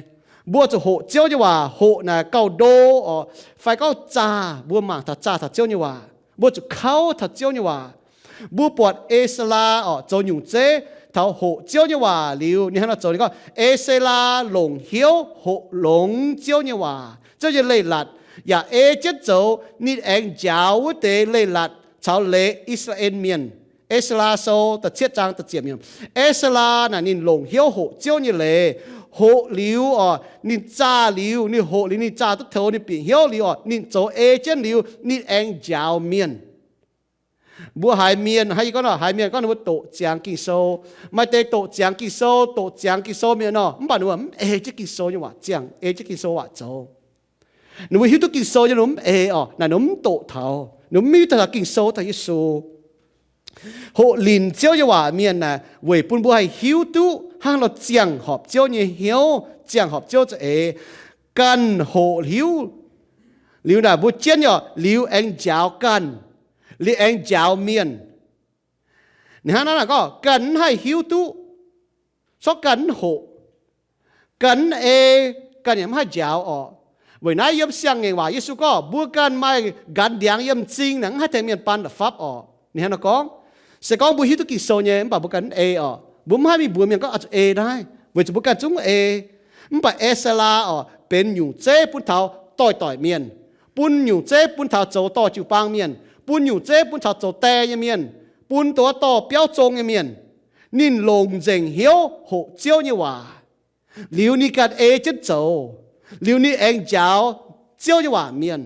Mbuo zuqc hoqc Ziouv nyei waac. Hoqc naaic gauh ndo oc, fai gorngv zaah, mbuo mangc taux zaah taux Ziouv nyei waac. Mbuo zuqc kauv taux Ziouv nyei waac. Mbuo buatc E^se^laa oc, zoux nyungc zeiv taux hoqc Ziouv nyei waac liuz, ninh hnangv nor zoux. Ninh gorngv, E^se^laa longc hnyouv hoqc longx Ziouv nyei waac, Ziouv nyei leiz-latc, yaac ei jienv zoux. Ninh aengx njaaux wuov deix leiz-latc caux leiz E^saa^laa^en Mienh. E^se^laa Sou da'cietv zaang da'ziepc yiemc. E^se^laa naaic ninh longc hnyouv hoqc Ziouv nyei leiz. Hoqc liuz oc, ninh zaah liuz, ninh hoqc liuz, ninh zaah duqv taux, ninh bieqc hnyouv liuz oc, ninh zoux ei jienv liuz, ninh aengx njaaux mienh. Mbuo haiz mienh, hnangv yie gorngv nor, haiz mienh gorngv ninh mbuo doqc ziangx Ging-Sou. Maaih deix doqc ziangx Ging-Sou, doqc ziangx Ging-Sou mienh nor, mv baac ninh mbuo mv ei jienv Ging-Sou nyei waac ziangh, ei jienv Ging-Sou waac zoux. Ninh mbuo hiuv duqv Ging-Sou nyei, ninh mbuo mv ei oc, naaic ninh mbuo mv doqc taux, ninh mbuo mv hiuv duqv taux Ging-Sou, taux Yesu. Hoqc linc Ziouv nyei waac mienh naaic, weic bun mbuo haih hiuv duqv hnangv nor ziangh horpc Ziouv nyei hnyouv, ziangh horpc Ziouv za'eix. Ganh hoqc hiuv liuz naaic mbuo jienv nyei oc, liuz aengx njaaux ganh, liuz aengx njaaux mienh. Ninh hnangv naaiv naaic gorngv ganh mv haih hiuv duqv, corc ganh mv hoqc, ganh mv ei, ganh yaac mv haih njaaux oc. Weic naaiv yiem Siang-Ngaengc Waac Yesu gorngv, mbuo ganh maaih nqanx ndiangx yiem m'zing naaic, mv haih tengx mienh baan la'fapv oc. Ninh hnangv nor gorngv. Se gorngv mbuo hiuv duqv Ging-Sou nyei, mv baac mbuo ganh mv ei oc. Mbuo mv haih mingh mbuox mienh gorngv oix zuqc ei naaiv, weic zuqc mbuo ganh zungv mv ei. Mv baac E^se^laa oc, benx nyungc zeiv bun taux doix-doic mienh, bun nyungc zeiv bun taux zoux dorh jiu-baang mienh, bun nyungc zeiv bun taux zoux die nyei mienh, bun dongh wuov dorh biauv zong nyei mienh, ninh longc nzengc hnyouv hoqc Ziouv nyei waac. Liuz ninh ganh ei jienv zoux, liuz ninh aengx njaaux Ziouv nyei waac mienh.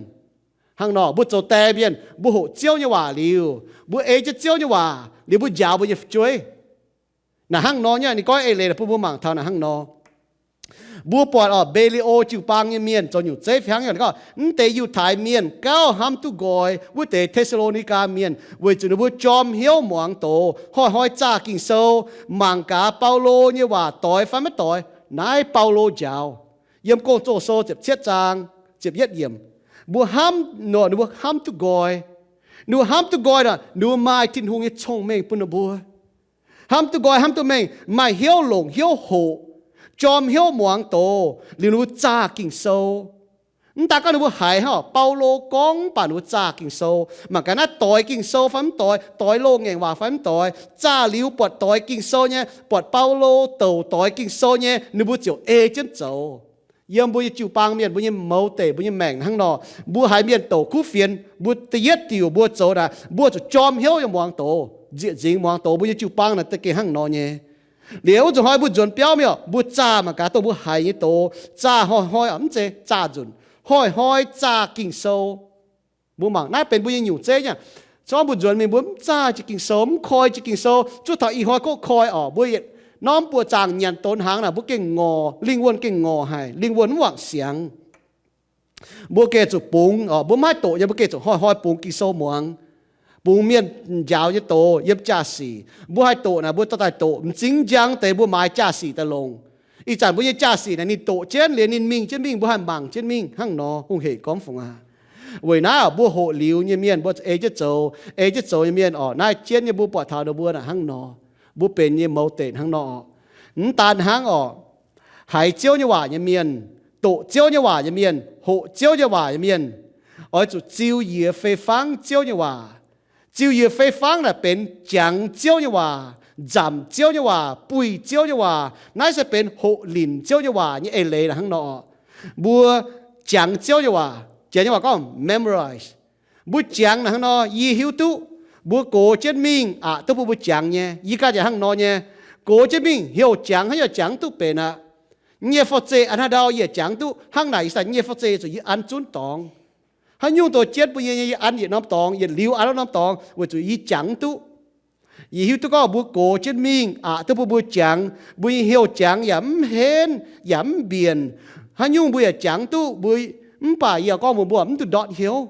Hnangv nor, mbuo zoux die mienh, mbuo hoqc Ziouv nyei waac liuz, mbuo ei jienv Ziouv nyei waac liuz, mbuo njaaux mbuo nyei fu'jueiv. Naaic hnangv nor nyei, ninh gorngv eix leiz bun mbuo mangc taux naaic hnangv nor. Mbuo buatc orqc, Mbe^li^o jiu-baang nyei mienh zoux nyungc zeiv fih hnangv. Ninh gorngv, mv deix Yiutai mienh gauh hnamv duqv nqoi wuov deix Te^saa^lo^ni^gaa mienh, weic zuqc ninh mbuo jorm hnyouv muangx doz, hnoi-hnoi zaah Ging-Sou, mangc gaax Baulo nyei waac doix fai maiv doix. Naaiv Baulo njaaux yiem Gong-Zoh Sou ziepc cietv zaang ziepc yietv yiemc. Mbuo hnamv nor, ninh mbuo hnamv duqv nqoi. Ninh mbuo hnamv duqv nqoi nor, ninh mbuo maaih Tin-Hungh nyei cong-mengh bun ninh mbuo. Hnamv duqv nqoi, hnamv duqv mengh, maaih hnyouv longc hnyouv hoqc, jorm hnyouv muangx doz liuz ninh mbuo zaah Ging-Sou. Mv daaih gorngv ninh mbuo haiz hnangv Baulo gorngv, mv baac ninh mbuo zaah Ging-Sou. Mangc gaax naaiv doix Ging-Sou fai mv doix, doix loz-ngaengc waac fai mv doix, zaah liuz buatc doix Ging-Sou nyei, buatc Baulo douc doix Ging-Sou nyei, ninh mbuo ziouc ei jienv zoux. Yiem mbuo nyei jiu-baang mienh, mbuo nyei mouz deic, mbuo nyei maengc hnangv nor, mbuo haiz mienh douc kuv fienx, mbuo da'yietv diuc mbuo zoux naaic, mbuo zuqc jorm hnyouv yiem muangx doz, nzieqc nzingx muangx doz. Mbuo nyei jiu-baang naaic da'gengh hnangv nor nyei. Liuz wuov zanc hnoi mbuo nzuonx biauv mingh oc, mbuo zaah mangc gaax dongh mbuo haiz nyei doz, zaah hnoi-hnoi oc, mv zeiz zaah nzunc, hnoi-hnoi zaah Ging-Sou. Mbuo mangc naaiv benx mbuo nyei nyungc zeiv nyei. Zorqv mbuo nzuonx mingh mbuo mv zaah jiex Ging-Sou, mv koi jiex Ging-Sou, zuov taux ih hnoi gorngv koi oc, mbuo yietc norm buoqc zaangc nyanc donx hnaangx naaic mbuo gengh ngorc, lingh wuonh gengh ngorc haic, lingh wuonh mv wangc siangx. Mbuo gengh zuqc bungx oc, mbuo mv haih doqc nyei, mbuo gengh zuqc hnoi-hnoi bungx Ging-Sou muangx, bungx mienh njaaux nyei doz yiem jaa-sic. Mbuo haih doqc naaic mbuo dorh daaih doqc, m'zing njang deix mbuo maaiz jaa-sic daaih longc. Ih zanc mbuo nyei jaa-sic naaic ninh doqc jienv liuz ninh mingh jienv mingh, mbuo haih mangc jienv mingh hnangv nor. Hungh heic gormx fungc aqv. Weic naaiv mbuo hoqc liuz nyei mienh, mbuo ei jienv zoux, ei jienv zoux nyei mienh oc, naaiv jienv nyei mbuo buatc taux ninh mbuo naaic hnangv nor. Mbuo benx nyei mouz deic hnangv nor oc. Mv daan hnangv oc, haiz Ziouv nyei waac nyei mienh, doqc Ziouv nyei waac nyei mienh, hoqc Ziouv nyei waac nyei mienh, oix zuqc ziux yie fei fangv Ziouv nyei waac. Ziux yie fei fangv naaic benx jangx Ziouv nyei waac, nzamc Ziouv nyei waac, buih Ziouv nyei waac. Naaiv se benx hoqc linc Ziouv nyei waac nyei eix leiz naaic hnangv nor. Mbuo jangx Ziouv nyei waac, jangx nyei waac gorngv memorize. Mbuo jangx naaic hnangv nor, yie hiuv duqv. Mbuo gox jienv mingh aqc duqv bun mbuo jangx nyei. Yie ganh yaac hnangv nor nyei. Gox jienv mingh heuc jangx, haaix nyungc jangx duqv benx aqv. Nyei forv-zeqc a'hnoi ndau yie yaac jangx duqv. Hnangv naaic ih zanc nyei forv-zeqc zuqc yie an zunv dorngx. Haaix nyungc doz jienv bun yie nyei, yie an yietc norm dorngx, yietc liuz an norm dorngx, weic zuqc yie jangx duqv. Yie hiuv duqv gorngv mbuo gox jienv mingh aqc duqv bun mbuo jangx, mbuo nyei heuc jangx yaac mv henv yaac mv mbienc. Haaix nyungc mbuo yaac jangx duqv mbuo, mv baac yie gorngv mbuox mbuo mv dungx ndortv hnyouv.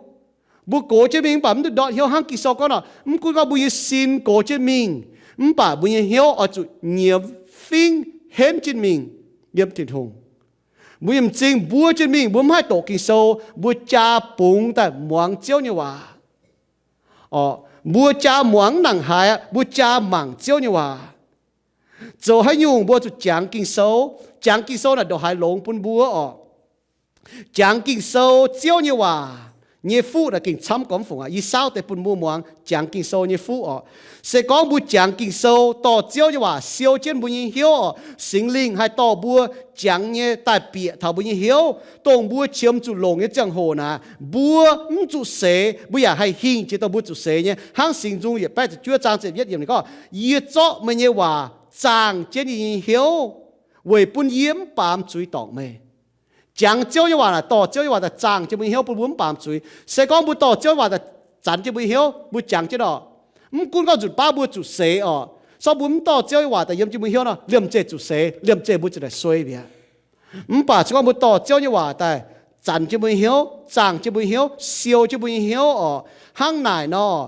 Mbuo gox jienv mingh mv baac mv dungx ndortv hnyouv. Hnangv Ging-Sou gorngv nor, mv gunv gorngv mbuo nyei sin gox jienv mingh, mv baac mbuo nyei hnyouv oix zuqc nyiemz fingv henv jienv mingh yiem Tin-Hungh. Mbuo nyei m'zing mbuov jienv mingh, mbuo mv haih doqc Ging-Sou, mbuo jaa bungx daaih muangx Ziouv nyei waac. Orqc, mbuo jaa muangx mv nangc haaix aqv, mbuo jaa mangc Ziouv nyei waac. Zoux haaix nyungc mbuo zuqc jangx Ging-Sou. Jangx Ging-Sou naaic ndongc haaix longx bun mbuo orqc? Jangx Ging-Sou, Ziouv nyei waac nyei fuqv naaic gengh camv gormx fungc aqv. Yie saauv deix bun mbuo muangx jangx Ging-Sou nyei fuqv orqc. Se gorngv mbuo jangx Ging-Sou, dorh Ziouv nyei waac siou jienv mbuo nyei hnyouv orqc, Singx Lingh haih dorh mbuo jangx nyei daaih bieqc taux mbuo nyei hnyouv, dongh mbuo qiemx zuqc longc nyei ziangh hoc naaic, mbuo mv zuqc seix, mbuo yaac haih hingh jiex dongh mbuo zuqc seix nyei. Hnangv Singx Nzung yietc baeqv ziepc juov zaang ziepc yietv yiemc ninh gorngv, Yie zorqv meih nyei waac zaangh jienv yie nyei hnyouv, weic bun yie mv baamz zuiz dorngc meih. Jangx Ziouv nyei waac naaic dorh Ziouv nyei waac daaih zaangh jienv mbuo nyei hnyouv bun mbuo mv baamz zuiz. Se gorngv mbuo dorh Ziouv nyei waac daaih zanc jienv mbuo nyei hnyouv, mbuo jangx jienv orqc, mv gunv gorngv nzunc baav mbuo zuqc seix orqc, se gorngv mbuo mv dorh Ziouv nyei waac daaih yiem jienv mbuo hnyouv nor, liemh zeih zuqc seix, liemh zeih mbuo ziouc daaih suei mi'aqv. Mv baac se gorngv mbuo dorh Ziouv nyei waac daaih zanc jienv mbuo nyei hnyouv, zaangh jienv mbuo nyei hnyouv, siou jienv mbuo nyei hnyouv orqc, hnangv naaic nor,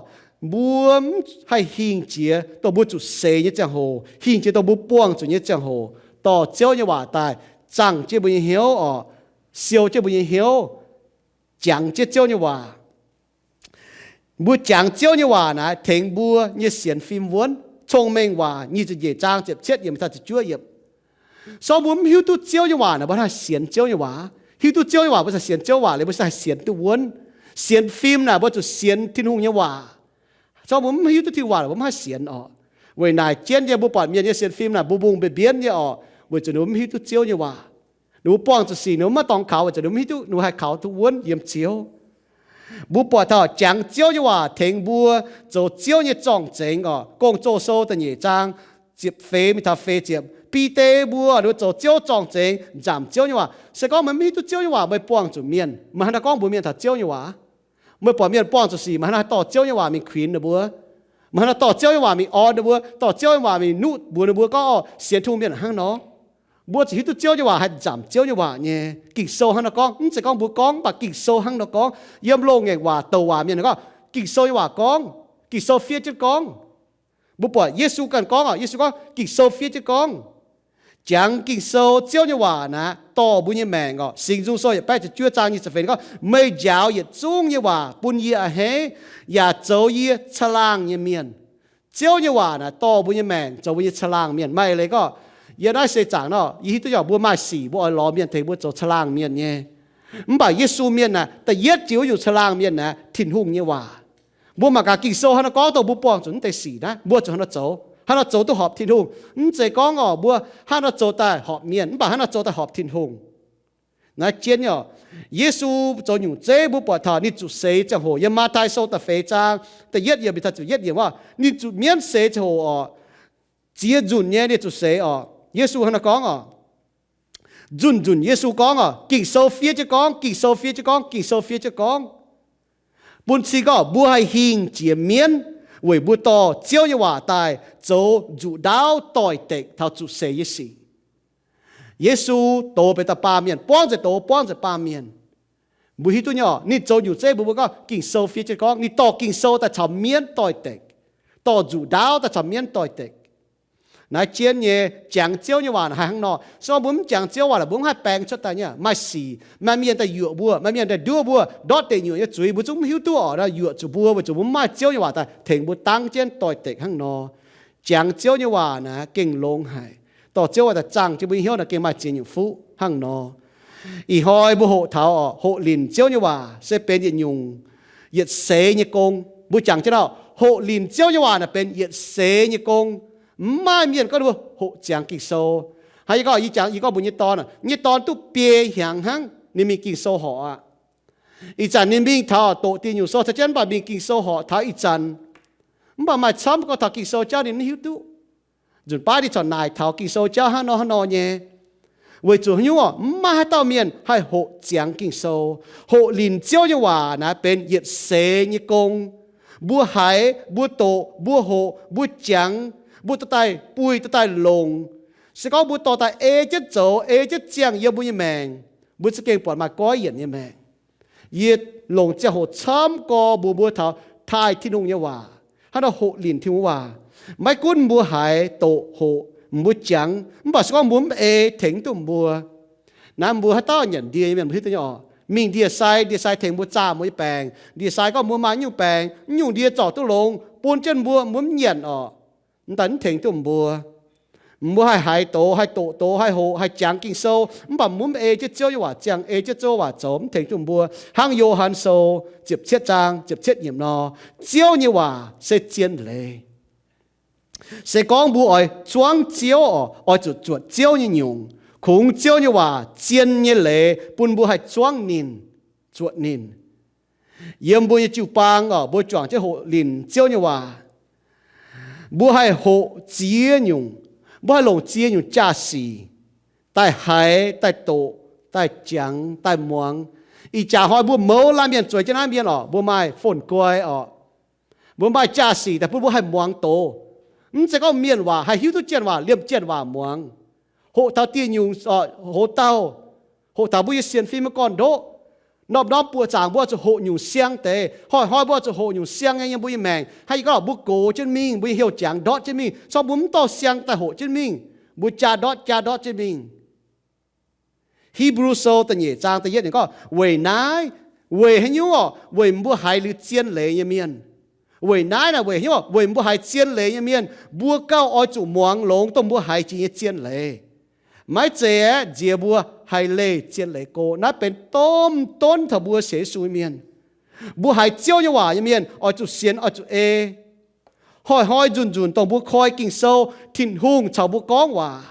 mbuo mv haih hingh jiex dongh mbuo zuqc seix nyei ziangh hoc, hingh jiex dongh mbuo buangh zuqc nyei ziangh hoc, dorh Ziouv nyei waac daaih zaangh jienv mbuo nyei hnyouv orqc, siou jienv mbuo nyei hnyouv, jangx jienv Ziouv nyei waac. Mbuo jangx Ziouv nyei waac naaic tengx mbuo nyei sienx fim wuonv. Cong-Mengh Waac nyic ziepc nyeic zaang ziepc cietv yiemc taux ziepc juov yiemc. Se gorngv mbuo mv hiuv duqv Ziouv nyei waac naaic, mbuo haih sienx Ziouv nyei waac. Hiuv duqv Ziouv nyei waac, mbuo haih sienx Ziouv waac liuz, mbuo haih sienx duqv wuonv. Sienx fim naaic, mbuo zuqc sienx Tin-Hungh nyei waac. Se gorngv mbuo mv hiuv duqv Tin-Hungh waac, mbuo mv haih sienx orqc. Weic naaic jienv nyei mbuo buatc mienh nyei sienx fim naaic, mbuo mbungh mbienv mbienv nyei orqc, weic zuqc ninh mbuo mv hiuv duqv Ziouv nyei waac. Ninh mbuo buangh zuqc sic, ninh mbuo maiv dorngx kaux, weic zuqc ninh mbuo mv hiuv duqv ninh mbuo haih kaux duqv wuonv yiem Ziouv. Mbuo buatc taux jangx Ziouv nyei waac tengx mbuo zoux Ziouv nyei zorng-zengx oc. Gong-Zoh sou da'nyeic zaang ziepc feix mingh taux feix ziepc, Bide mbuo, ninh mbuo zoux Ziouv zorng-zengx, nzamc Ziouv nyei waac. Se gorngv meih mv hiuv duqv Ziouv nyei waac, meih buangh zuqc mienh, meih hnangv naaiv gorngv mbuox mienh taux Ziouv nyei waac. Meih buatc mienh buangh zuqc sic, meih hnangv naaiv dorh Ziouv nyei waac mingh kuinx ninh mbuo, meih hnangv naaiv dorh Ziouv nyei waac mingh orn ninh mbuo, dorh Ziouv nyei waac mingh nuqv mbuox ninh mbuo gorngv, orqc, sienx Tin-Hungh mienh hnangv nor. Mbuo zuqc hiuv duqv Ziouv nyei waac haih nzamc Ziouv nyei waac nyei. Ging-Sou hnangv nor gorngv, mv zeiz gorngv mbuo gorngv, mv baac Ging-Sou hnangv nor gorngv. Yiem loz-ngaengc waac douc waac mienh gorngv, Ging-Sou nyei waac gorngv, Ging-Sou fiev jienv gorngv. Mbuo buatc Yesu ganh gorngv oc, Yesu gorngv, Ging-Sou fiev jienv gorngv. Jangx Ging-Sou, Ziouv nyei waac naaic dorh mbuo nyei maengc oc. Singx Nzung Sou yietc baeqv ziepc juov zaang nyic ziepc feix gorngv, meih njaaux yietc zungv nyei waac bun yie a'hneiv, yaac zoux yie caangh laangh nyei mienh. Ziouv nyei waac naaic dorh mbuo nyei maengc zoux mbuo nyei caangh laangh mienh. Maaih leiz gorngv, yiem naaiv seix zaangc nor, yie hiuv duqv nyei, mbuo maaih sic mbuo oix lorz mienh tengx mbuo zoux caangh laangh mienh nyei. Mv baac Yesu mienh naaic da'yietv jiex wuov nyungc caangh laangh mienh naaic Tin-Hungh nyei waac. Mbuo mangc gaax Ging-Sou hnangv naaiv gorngv dongh mbuo buangh zuqc naaiv deix sic naaiv, mbuo zuqc hnangv naaiv zoux, hnangv naaiv zoux duqv horpc Tin-Hungh. Mv zeiz gorngv orqc, mbuo hnangv naaiv zoux daaih horpc mienh, mv baac hnangv naaiv zoux daaih horpc Tin-Hungh. Naaiv jienv nyei orqc, Yesu zoux nyungc zeiv mbuo buatc taux ninh zuqc seix ziangh hoc. Yiem Matv^tai Sou da'feix zaang da'yietv yiemc mingh taux ziepc yietv yiemc orqc, ninh zuqc mienv seix ziangh hoc orqc, ziex nzunc nyei ninh zuqc seix orqc. Yesu hnangv naaiv gorngv orqc, nzunc nzunc Yesu gorngv orqc, Ging-Sou fiev jienv gorngv, Ging-Sou fiev jienv gorngv, Ging-Sou fiev jienv gorngv. Bun cing gorngv mbuo haih hingh jiex mienv weic mbuo dorh Ziouv nyei waac daaih zoux nzuqc ndaauv doix-dekc taux zuqc seix nyei sic. Yesu douz benx da'baamh mienh, buangv nzengc douz, buangv nzengc baamh mienh. Mbuo hiuv duqv nyei orqc, ninh zoux nyungc zeiv mbuo, mbuo gorngv Ging-Sou fiev jienv gorngv, ninh dorh Ging-Sou daaih caux mienv doix-dekc, dorh nzuqc ndaauv daaih caux mienv doix-dekc. Naaiv jienv nyei, jangx Ziouv nyei waac naaic haih hnangv nor. Se gorngv mbuo mv jangx Ziouv waac naaic, mbuo mv haih baengx cuotv daaih nyei. Maaih sic, maaih mienh daaih yuoqc mbuo, maaih mienh daaih nduov mbuo, ndortv deic nyuoqc nyei zuiz, mbuo zungv mv hiuv duqv orqc, naaiv yuoqc zuqc mbuo weic zuqc mbuo mv maaih Ziouv nyei waac daaih tengx mbuo dangv jienv doix-dekc hnangv nor. Jangx Ziouv nyei waac naaic gengh longx haic. Dorh Ziouv waac daaih zaangh jienv mbuo nyei hnyouv naaic gengh maaih ziex nyungc fuqv hnangv nor. Ih hnoi mbuo hoqc taux orqc, hoqc linc Ziouv nyei waac se benx yietc nyungc yietc seix nyei gong. Mbuo jangx jienv orqc, hoqc linc Ziouv nyei waac naaic benx yietc seix nyei gong. Mv maaih mienh gorngv ninh mbuo hoqc ziangx Ging-Sou. Hnangv yie gorngv, yie jangx, yie gorngv mbuox nyei dorn, nyei dorn duqv biei hnyangx hnangv ninh mingh Ging-Sou horc aqv. Ih zanc ninh mingh taux doqc dieh nyungc sou caux jienv mv baac mingh Ging-Sou horc taux ih zanc. Mv baac maaih camv gorngv taux Ging-Sou jauv ninh mv hiuv duqv. Nzunc baav ninh corc naaic taux Ging-Sou jauv hnangv nor hnangv nor nyei. Weic zuqc haaix nyungc orqc, mv maaih haaix dauh mienh haih hoqc ziangx Ging-Sou. Hoqc linc Ziouv nyei waac naaiv benx yietc seix nyei gong. Mbuo haiz, mbuo doqc, mbuo hoqc, mbuo jangx, mbuo dorh daaih buih, dorh daaih longc. Se gorngv mbuo dorh daaih ei jienv zoux, ei jienv ziangh yiem mbuo nyei maengc, mbuo za'gengh buatc maaih goiv yienc nyei maengc. Yie longc ziangh hoc camv gorx mbuox mbuo taux taaih Tin-Hungh nyei waac, hnangv nor hoqc linc Tin-Hungh waac. Maiv gunv mbuo haiz, doqc, hoqc, mbuo jangx, mv baac se gorngv mbuo mv ei, tengx mv duqv mbuo. Naaiv mbuo haaix dauh nyanc ndie nyei mienh mbuo hiuv duqv nyei orqc. Mingh ndie-sai, ndie-sai tengx mbuo zaah mbuo nyei baengc. Ndie-sai gorngv mbuo maaih nyungc baengc, nyungc ndie zorc duqv longx, bun jienv mbuo, mbuo mv nyanc orqc. Mv daaih mv tengx duqv mbuo. Mbuo haih haiz doz, haih doqc doz, haih hoqc, haih jangx Ging-Sou, mv baac mbuo mv ei jienv Ziouv nyei waac ziangh, ei jienv Ziouv waac zoux, mv tengx duqv mbuo. Hnangv Yo^han Sou ziepc cietv zaang ziepc cietv yiemc nor, Ziouv nyei waac se zien leiz. Se gorngv mbuo oix zuangv Ziouv orqc, oix zuqc zuotc Ziouv nyei nyungc, kungx Ziouv nyei waac zien nyei leiz bun mbuo haih zuangv ninh, zuotc ninh. Yiem mbuo nyei jiu-baang orqc, mbuo juangc jienv hoqc linc Ziouv nyei waac. Mbuo haih hoqc ziex nyungc, mbuo haih longc ziex nyungc jaa-sic daaih haiz, daaih doqc, daaih jangx, daaih muangx. Ih jaax hnoi mbuo mouz laanh mienh zueiz jienv naaiv mienh orqc, mbuo maaih phone guai orqc, mbuo maaih jaa-sic daaih bun mbuo haih muangx doz. Mv zeiz gorngv mienh waac, haih hiuv duqv jien waac, liemh jien waac muangx. Hoqc taux dieh nyungc orqc, hoz dauh, hoqc taux mbuo nyei sienx fim nyei gorn-ndoqv. Norm-norm buoqc zaangc mbuo zuqc hoqc nyungc siang deix. Hnoi-hnoi mbuo zuqc hoqc nyungc siang nyei yiem mbuo nyei maengc. Hnangv yie gorngv mbuo gox jienv mingh, mbuo nyei hnyouv jangx ndortv jienv mingh. Se gorngv mbuo mv dorh siang daaih hoqc jienv mingh, mbuo jaa ndortv jaa ndortv jienv mingh. Hipv^lu Sou da'nyeic zaang da'yietv ninh gorngv, weic naaiv, weic haaix nyungc orqc? Weic mbuo haiz liuz zien leiz nyei mienh. Weic naaiv naaic, weic haaix nyungc orqc? Weic mbuo haiz zien leiz nyei mienh, mbuo gauh oix zuqc muangx longx dongh mbuo haiz jiex nyei zien leiz. Maiv zeiz aeqv, nziex mbuo haih leih zien leiz go. Naaiv benx domh donv taux mbuo sienx Yesu nyei mienh. Mbuo haiz Ziouv nyei waac nyei mienh oix zuqc sienx, oix zuqc ei. Hnoi-hnoi nzunc-nzunc dongh mbuo koi Ging-Sou, Tin-Hungh caux mbuo gorngv waac.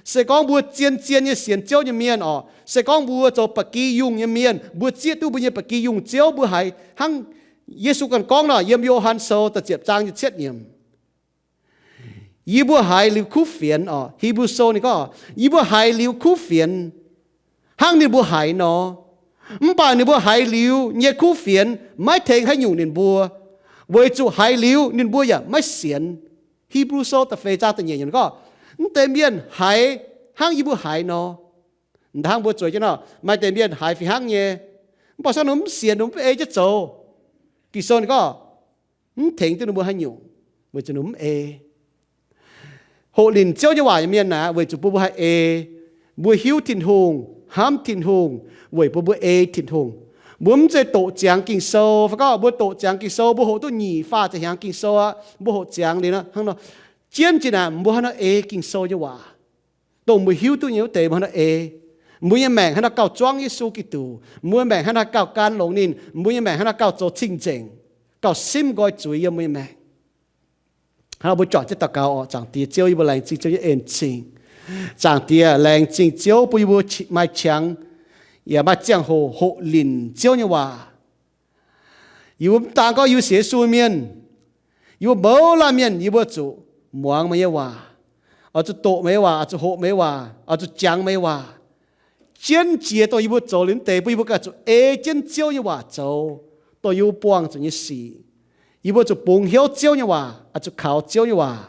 Se gorngv mbuo zien-zien nyei sienx Ziouv nyei mienh orqc, se gorngv mbuo zoux ba'gi yungh nyei mienh, mbuo zieqv duqv mbuo nyei ba'gi yungh ziouv, mbuo haiz hnangv Yesu ganh gorngv nor, yiem Yo^han Sou da'ziepc zaang nyei cietv nyiemc, yie mbuo haiz liuz kuv fienx orqc. Hebrew Sou ninh gorngv, yie mbuo haiz liuz kuv fienx hnangv ninh mbuo haiz nor. Mv baac ninh mbuo haiz liuz nyei kuv fienx maiv tengx haaix nyungc ninh mbuo, weic zuqc haiz liuz ninh mbuo yaac maiv sienx. Hebrew Sou da'feix zaang da'nyeic gorngv, mv deix mienh haiz hnangv yie mbuo haiz nor. Hnangv mbuo zueiz jienv nor, maaih deix mienh haiz fih hnangv nyei, mv baac se gorngv ninh mv sienx, ninh mv ei jienv zoux, Ging-Sou ninh gorngv mv tengx duqv ninh mbuo haaix nyungc, weic zuqc ninh mv ei. Hoqc linc Ziouv nyei waac nyei mienh aah, weic zuqc bun mbuo haih ei, mbuo hiuv Tin-Hungh, hnamv Tin-Hungh, weic bun mbuo ei Tin-Hungh. Mbuo mv zeiz doqc ziangx Ging-Sou fai gorngv mbuo doqc ziangx Ging-Sou, mbuo hoqc duqv nyic faah ziepc hnyangx Ging-Sou aqv, mbuo hoqc ziangx liuz hnangv nor, jienv jiex naaic mbuo haaix nor ei Ging-Sou nyei waac, dongh mbuo hiuv duqv nyei wuov deix mbuo haaix nor ei. Mbuo nyei maengc haaix nor gauh zuangv Yesu Giduc, mbuo nyei maengc haaix nor gauh gan longx ninh, mbuo nyei maengc haaix nor gauh zoux cing-nzengc, gauh simv nqoi zuiz yiem mbuo nyei maengc. Hnangv nor mbuo juangc jienv daux gaux orqc. Zaangc Diex Ziouv, yie mbuo laengz zingh Ziouv nyei en-zingh. Zaangc Diex, laengz zingh Ziouv bun yie mbuo maaih qangx yaac maaih ziangh hoc hoqc linc Ziouv nyei waac. Yie mbuo mv daan gorngv yie mbuo sienx Yesu mienh, yie mbuo mouz laanh mienh yie mbuo zuqc muangx meih nyei waac, oix zuqc doqc meih nyei waac, oix zuqc hoqc meih nyei waac, oix zuqc jangx meih nyei waac. Jienv jiex dongh yie mbuo zoux liuz mv deix bun yie mbuo ganh zuqc ei jienv Ziouv nyei waac zoux, dongh yie mbuo buangh zuqc nyei sic. Yie mbuo zuqc bungx hnyouv Ziouv nyei waac, oix zuqc kaux Ziouv nyei waac,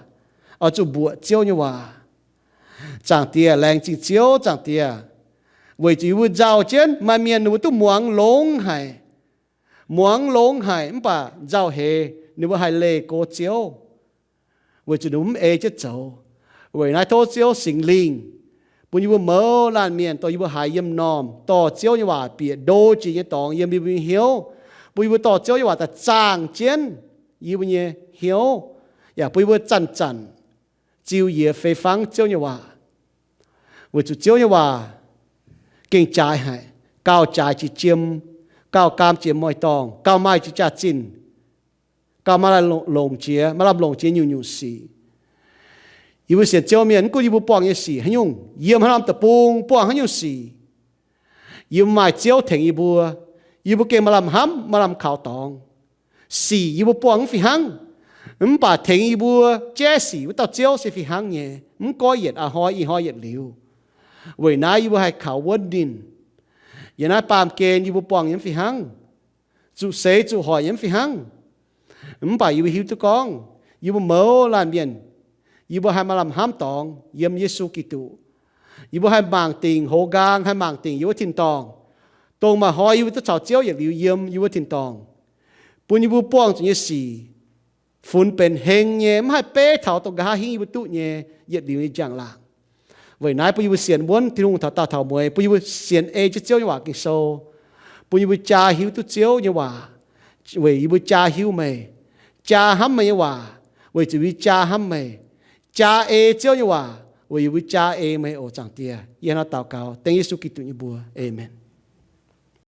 oix zuqc mbuoqc Ziouv nyei waac. Zaangc Diex, laengz zingh Ziouv. Zaangc Diex, weic zuqc yie mbuo nzauh jienv maaih mienh ninh mbuo duqv muangx longx haic, muangx longx haic mv baac nzauh heix ninh mbuo haih leih go Ziouv, weic zuqc ninh mbuo mv ei jienv zoux. Weic naaiv tov Ziouv Singx Lingh bun yie mbuo mouz laanh mienh dongh yie mbuo haiz yiem m'normh dorh Ziouv nyei waac bieqc ndo jiex nyei dorngx yiem yie mbuo nyei hnyouv, bun yie mbuo dorh Ziouv nyei waac daaih zaangh jienv yie mbuo nyei hnyouv, yaac bun yie mbuo zanc-zanc ziux yiez fei fangv Ziouv nyei waac. Weic zuqc Ziouv nyei waac gengh jaaix haic, gauh jaaix jiex jiem, gauh gaam jiex moih-dorngh, gauh maaih jiex jaax-zinh, gauh maaih lamh longc jiex, maaih lamh longc jiex nyungc-nyungc sic. Yie mbuo sienx Ziouv mienh, mv gunv yie mbuo buangh nyei sic haaix nyungc, yiem haaix norm deic-bung buangh haaix nyungc sic, yie mbuo maaih Ziouv tengx yie mbuo, yie mbuo gengh maaih lamh hnamv, maaih lamh kaux dorngx. Sic yie mbuo buangh mv fih hnangv, mv baac tengx yie mbuo jaiv sic wuov dauh Ziouv se fih hnangv nyei, mv goiv yietc a'hnoi ih hnoi yietc liuz. Weic naaiv yie mbuo haih kaux wuonv ninh. Yiem naaiv baamh gen yie mbuo buangh nyei mv fih hnangv, zuqc seix zuqc hoic nyei mv fih hnangv. Mv baac yie mbuo hiuv duqv gorngv yie mbuo mouz laanh mienh, yie mbuo haih maaih lamh hnamv dorngx yiem Yesu Giduc. Yie mbuo haih mangc dingc hoz nqaang, haih mangc dingc yie wuov tin-dorngh, dongh maaih hnoi yie mbuo duqv caux Ziouv yietc liuz yiem yie wuov tin-dorngh, bun yie mbuo buangh zuqc nyei sic funx benx heng nyei, mv haih beiv taux dongh nqa'haav hingv yie mbuo duqv nyei yietc liuz nyei njang-laangc. Weic naaiv bun yie mbuo sienx wuonv Tin-Hungh taux daauh taux mueiz, bun yie mbuo sienx ei jienv Ziouv nyei waac Ging-Sou, bun yie mbuo jaa hiuv duqv Ziouv nyei waac, weic yie mbuo jaa hiuv meih, jaa hnamv meih nyei waac, weic zuqc yie mbuo jaa hnamv meih, jaa ei Ziouv nyei waac, weic yie mbuo jaa ei meih oc Zaangc Diex. Yie hnangv naaiv daux gaux dengv Yesu Giduc nyei mbuox. Aamen.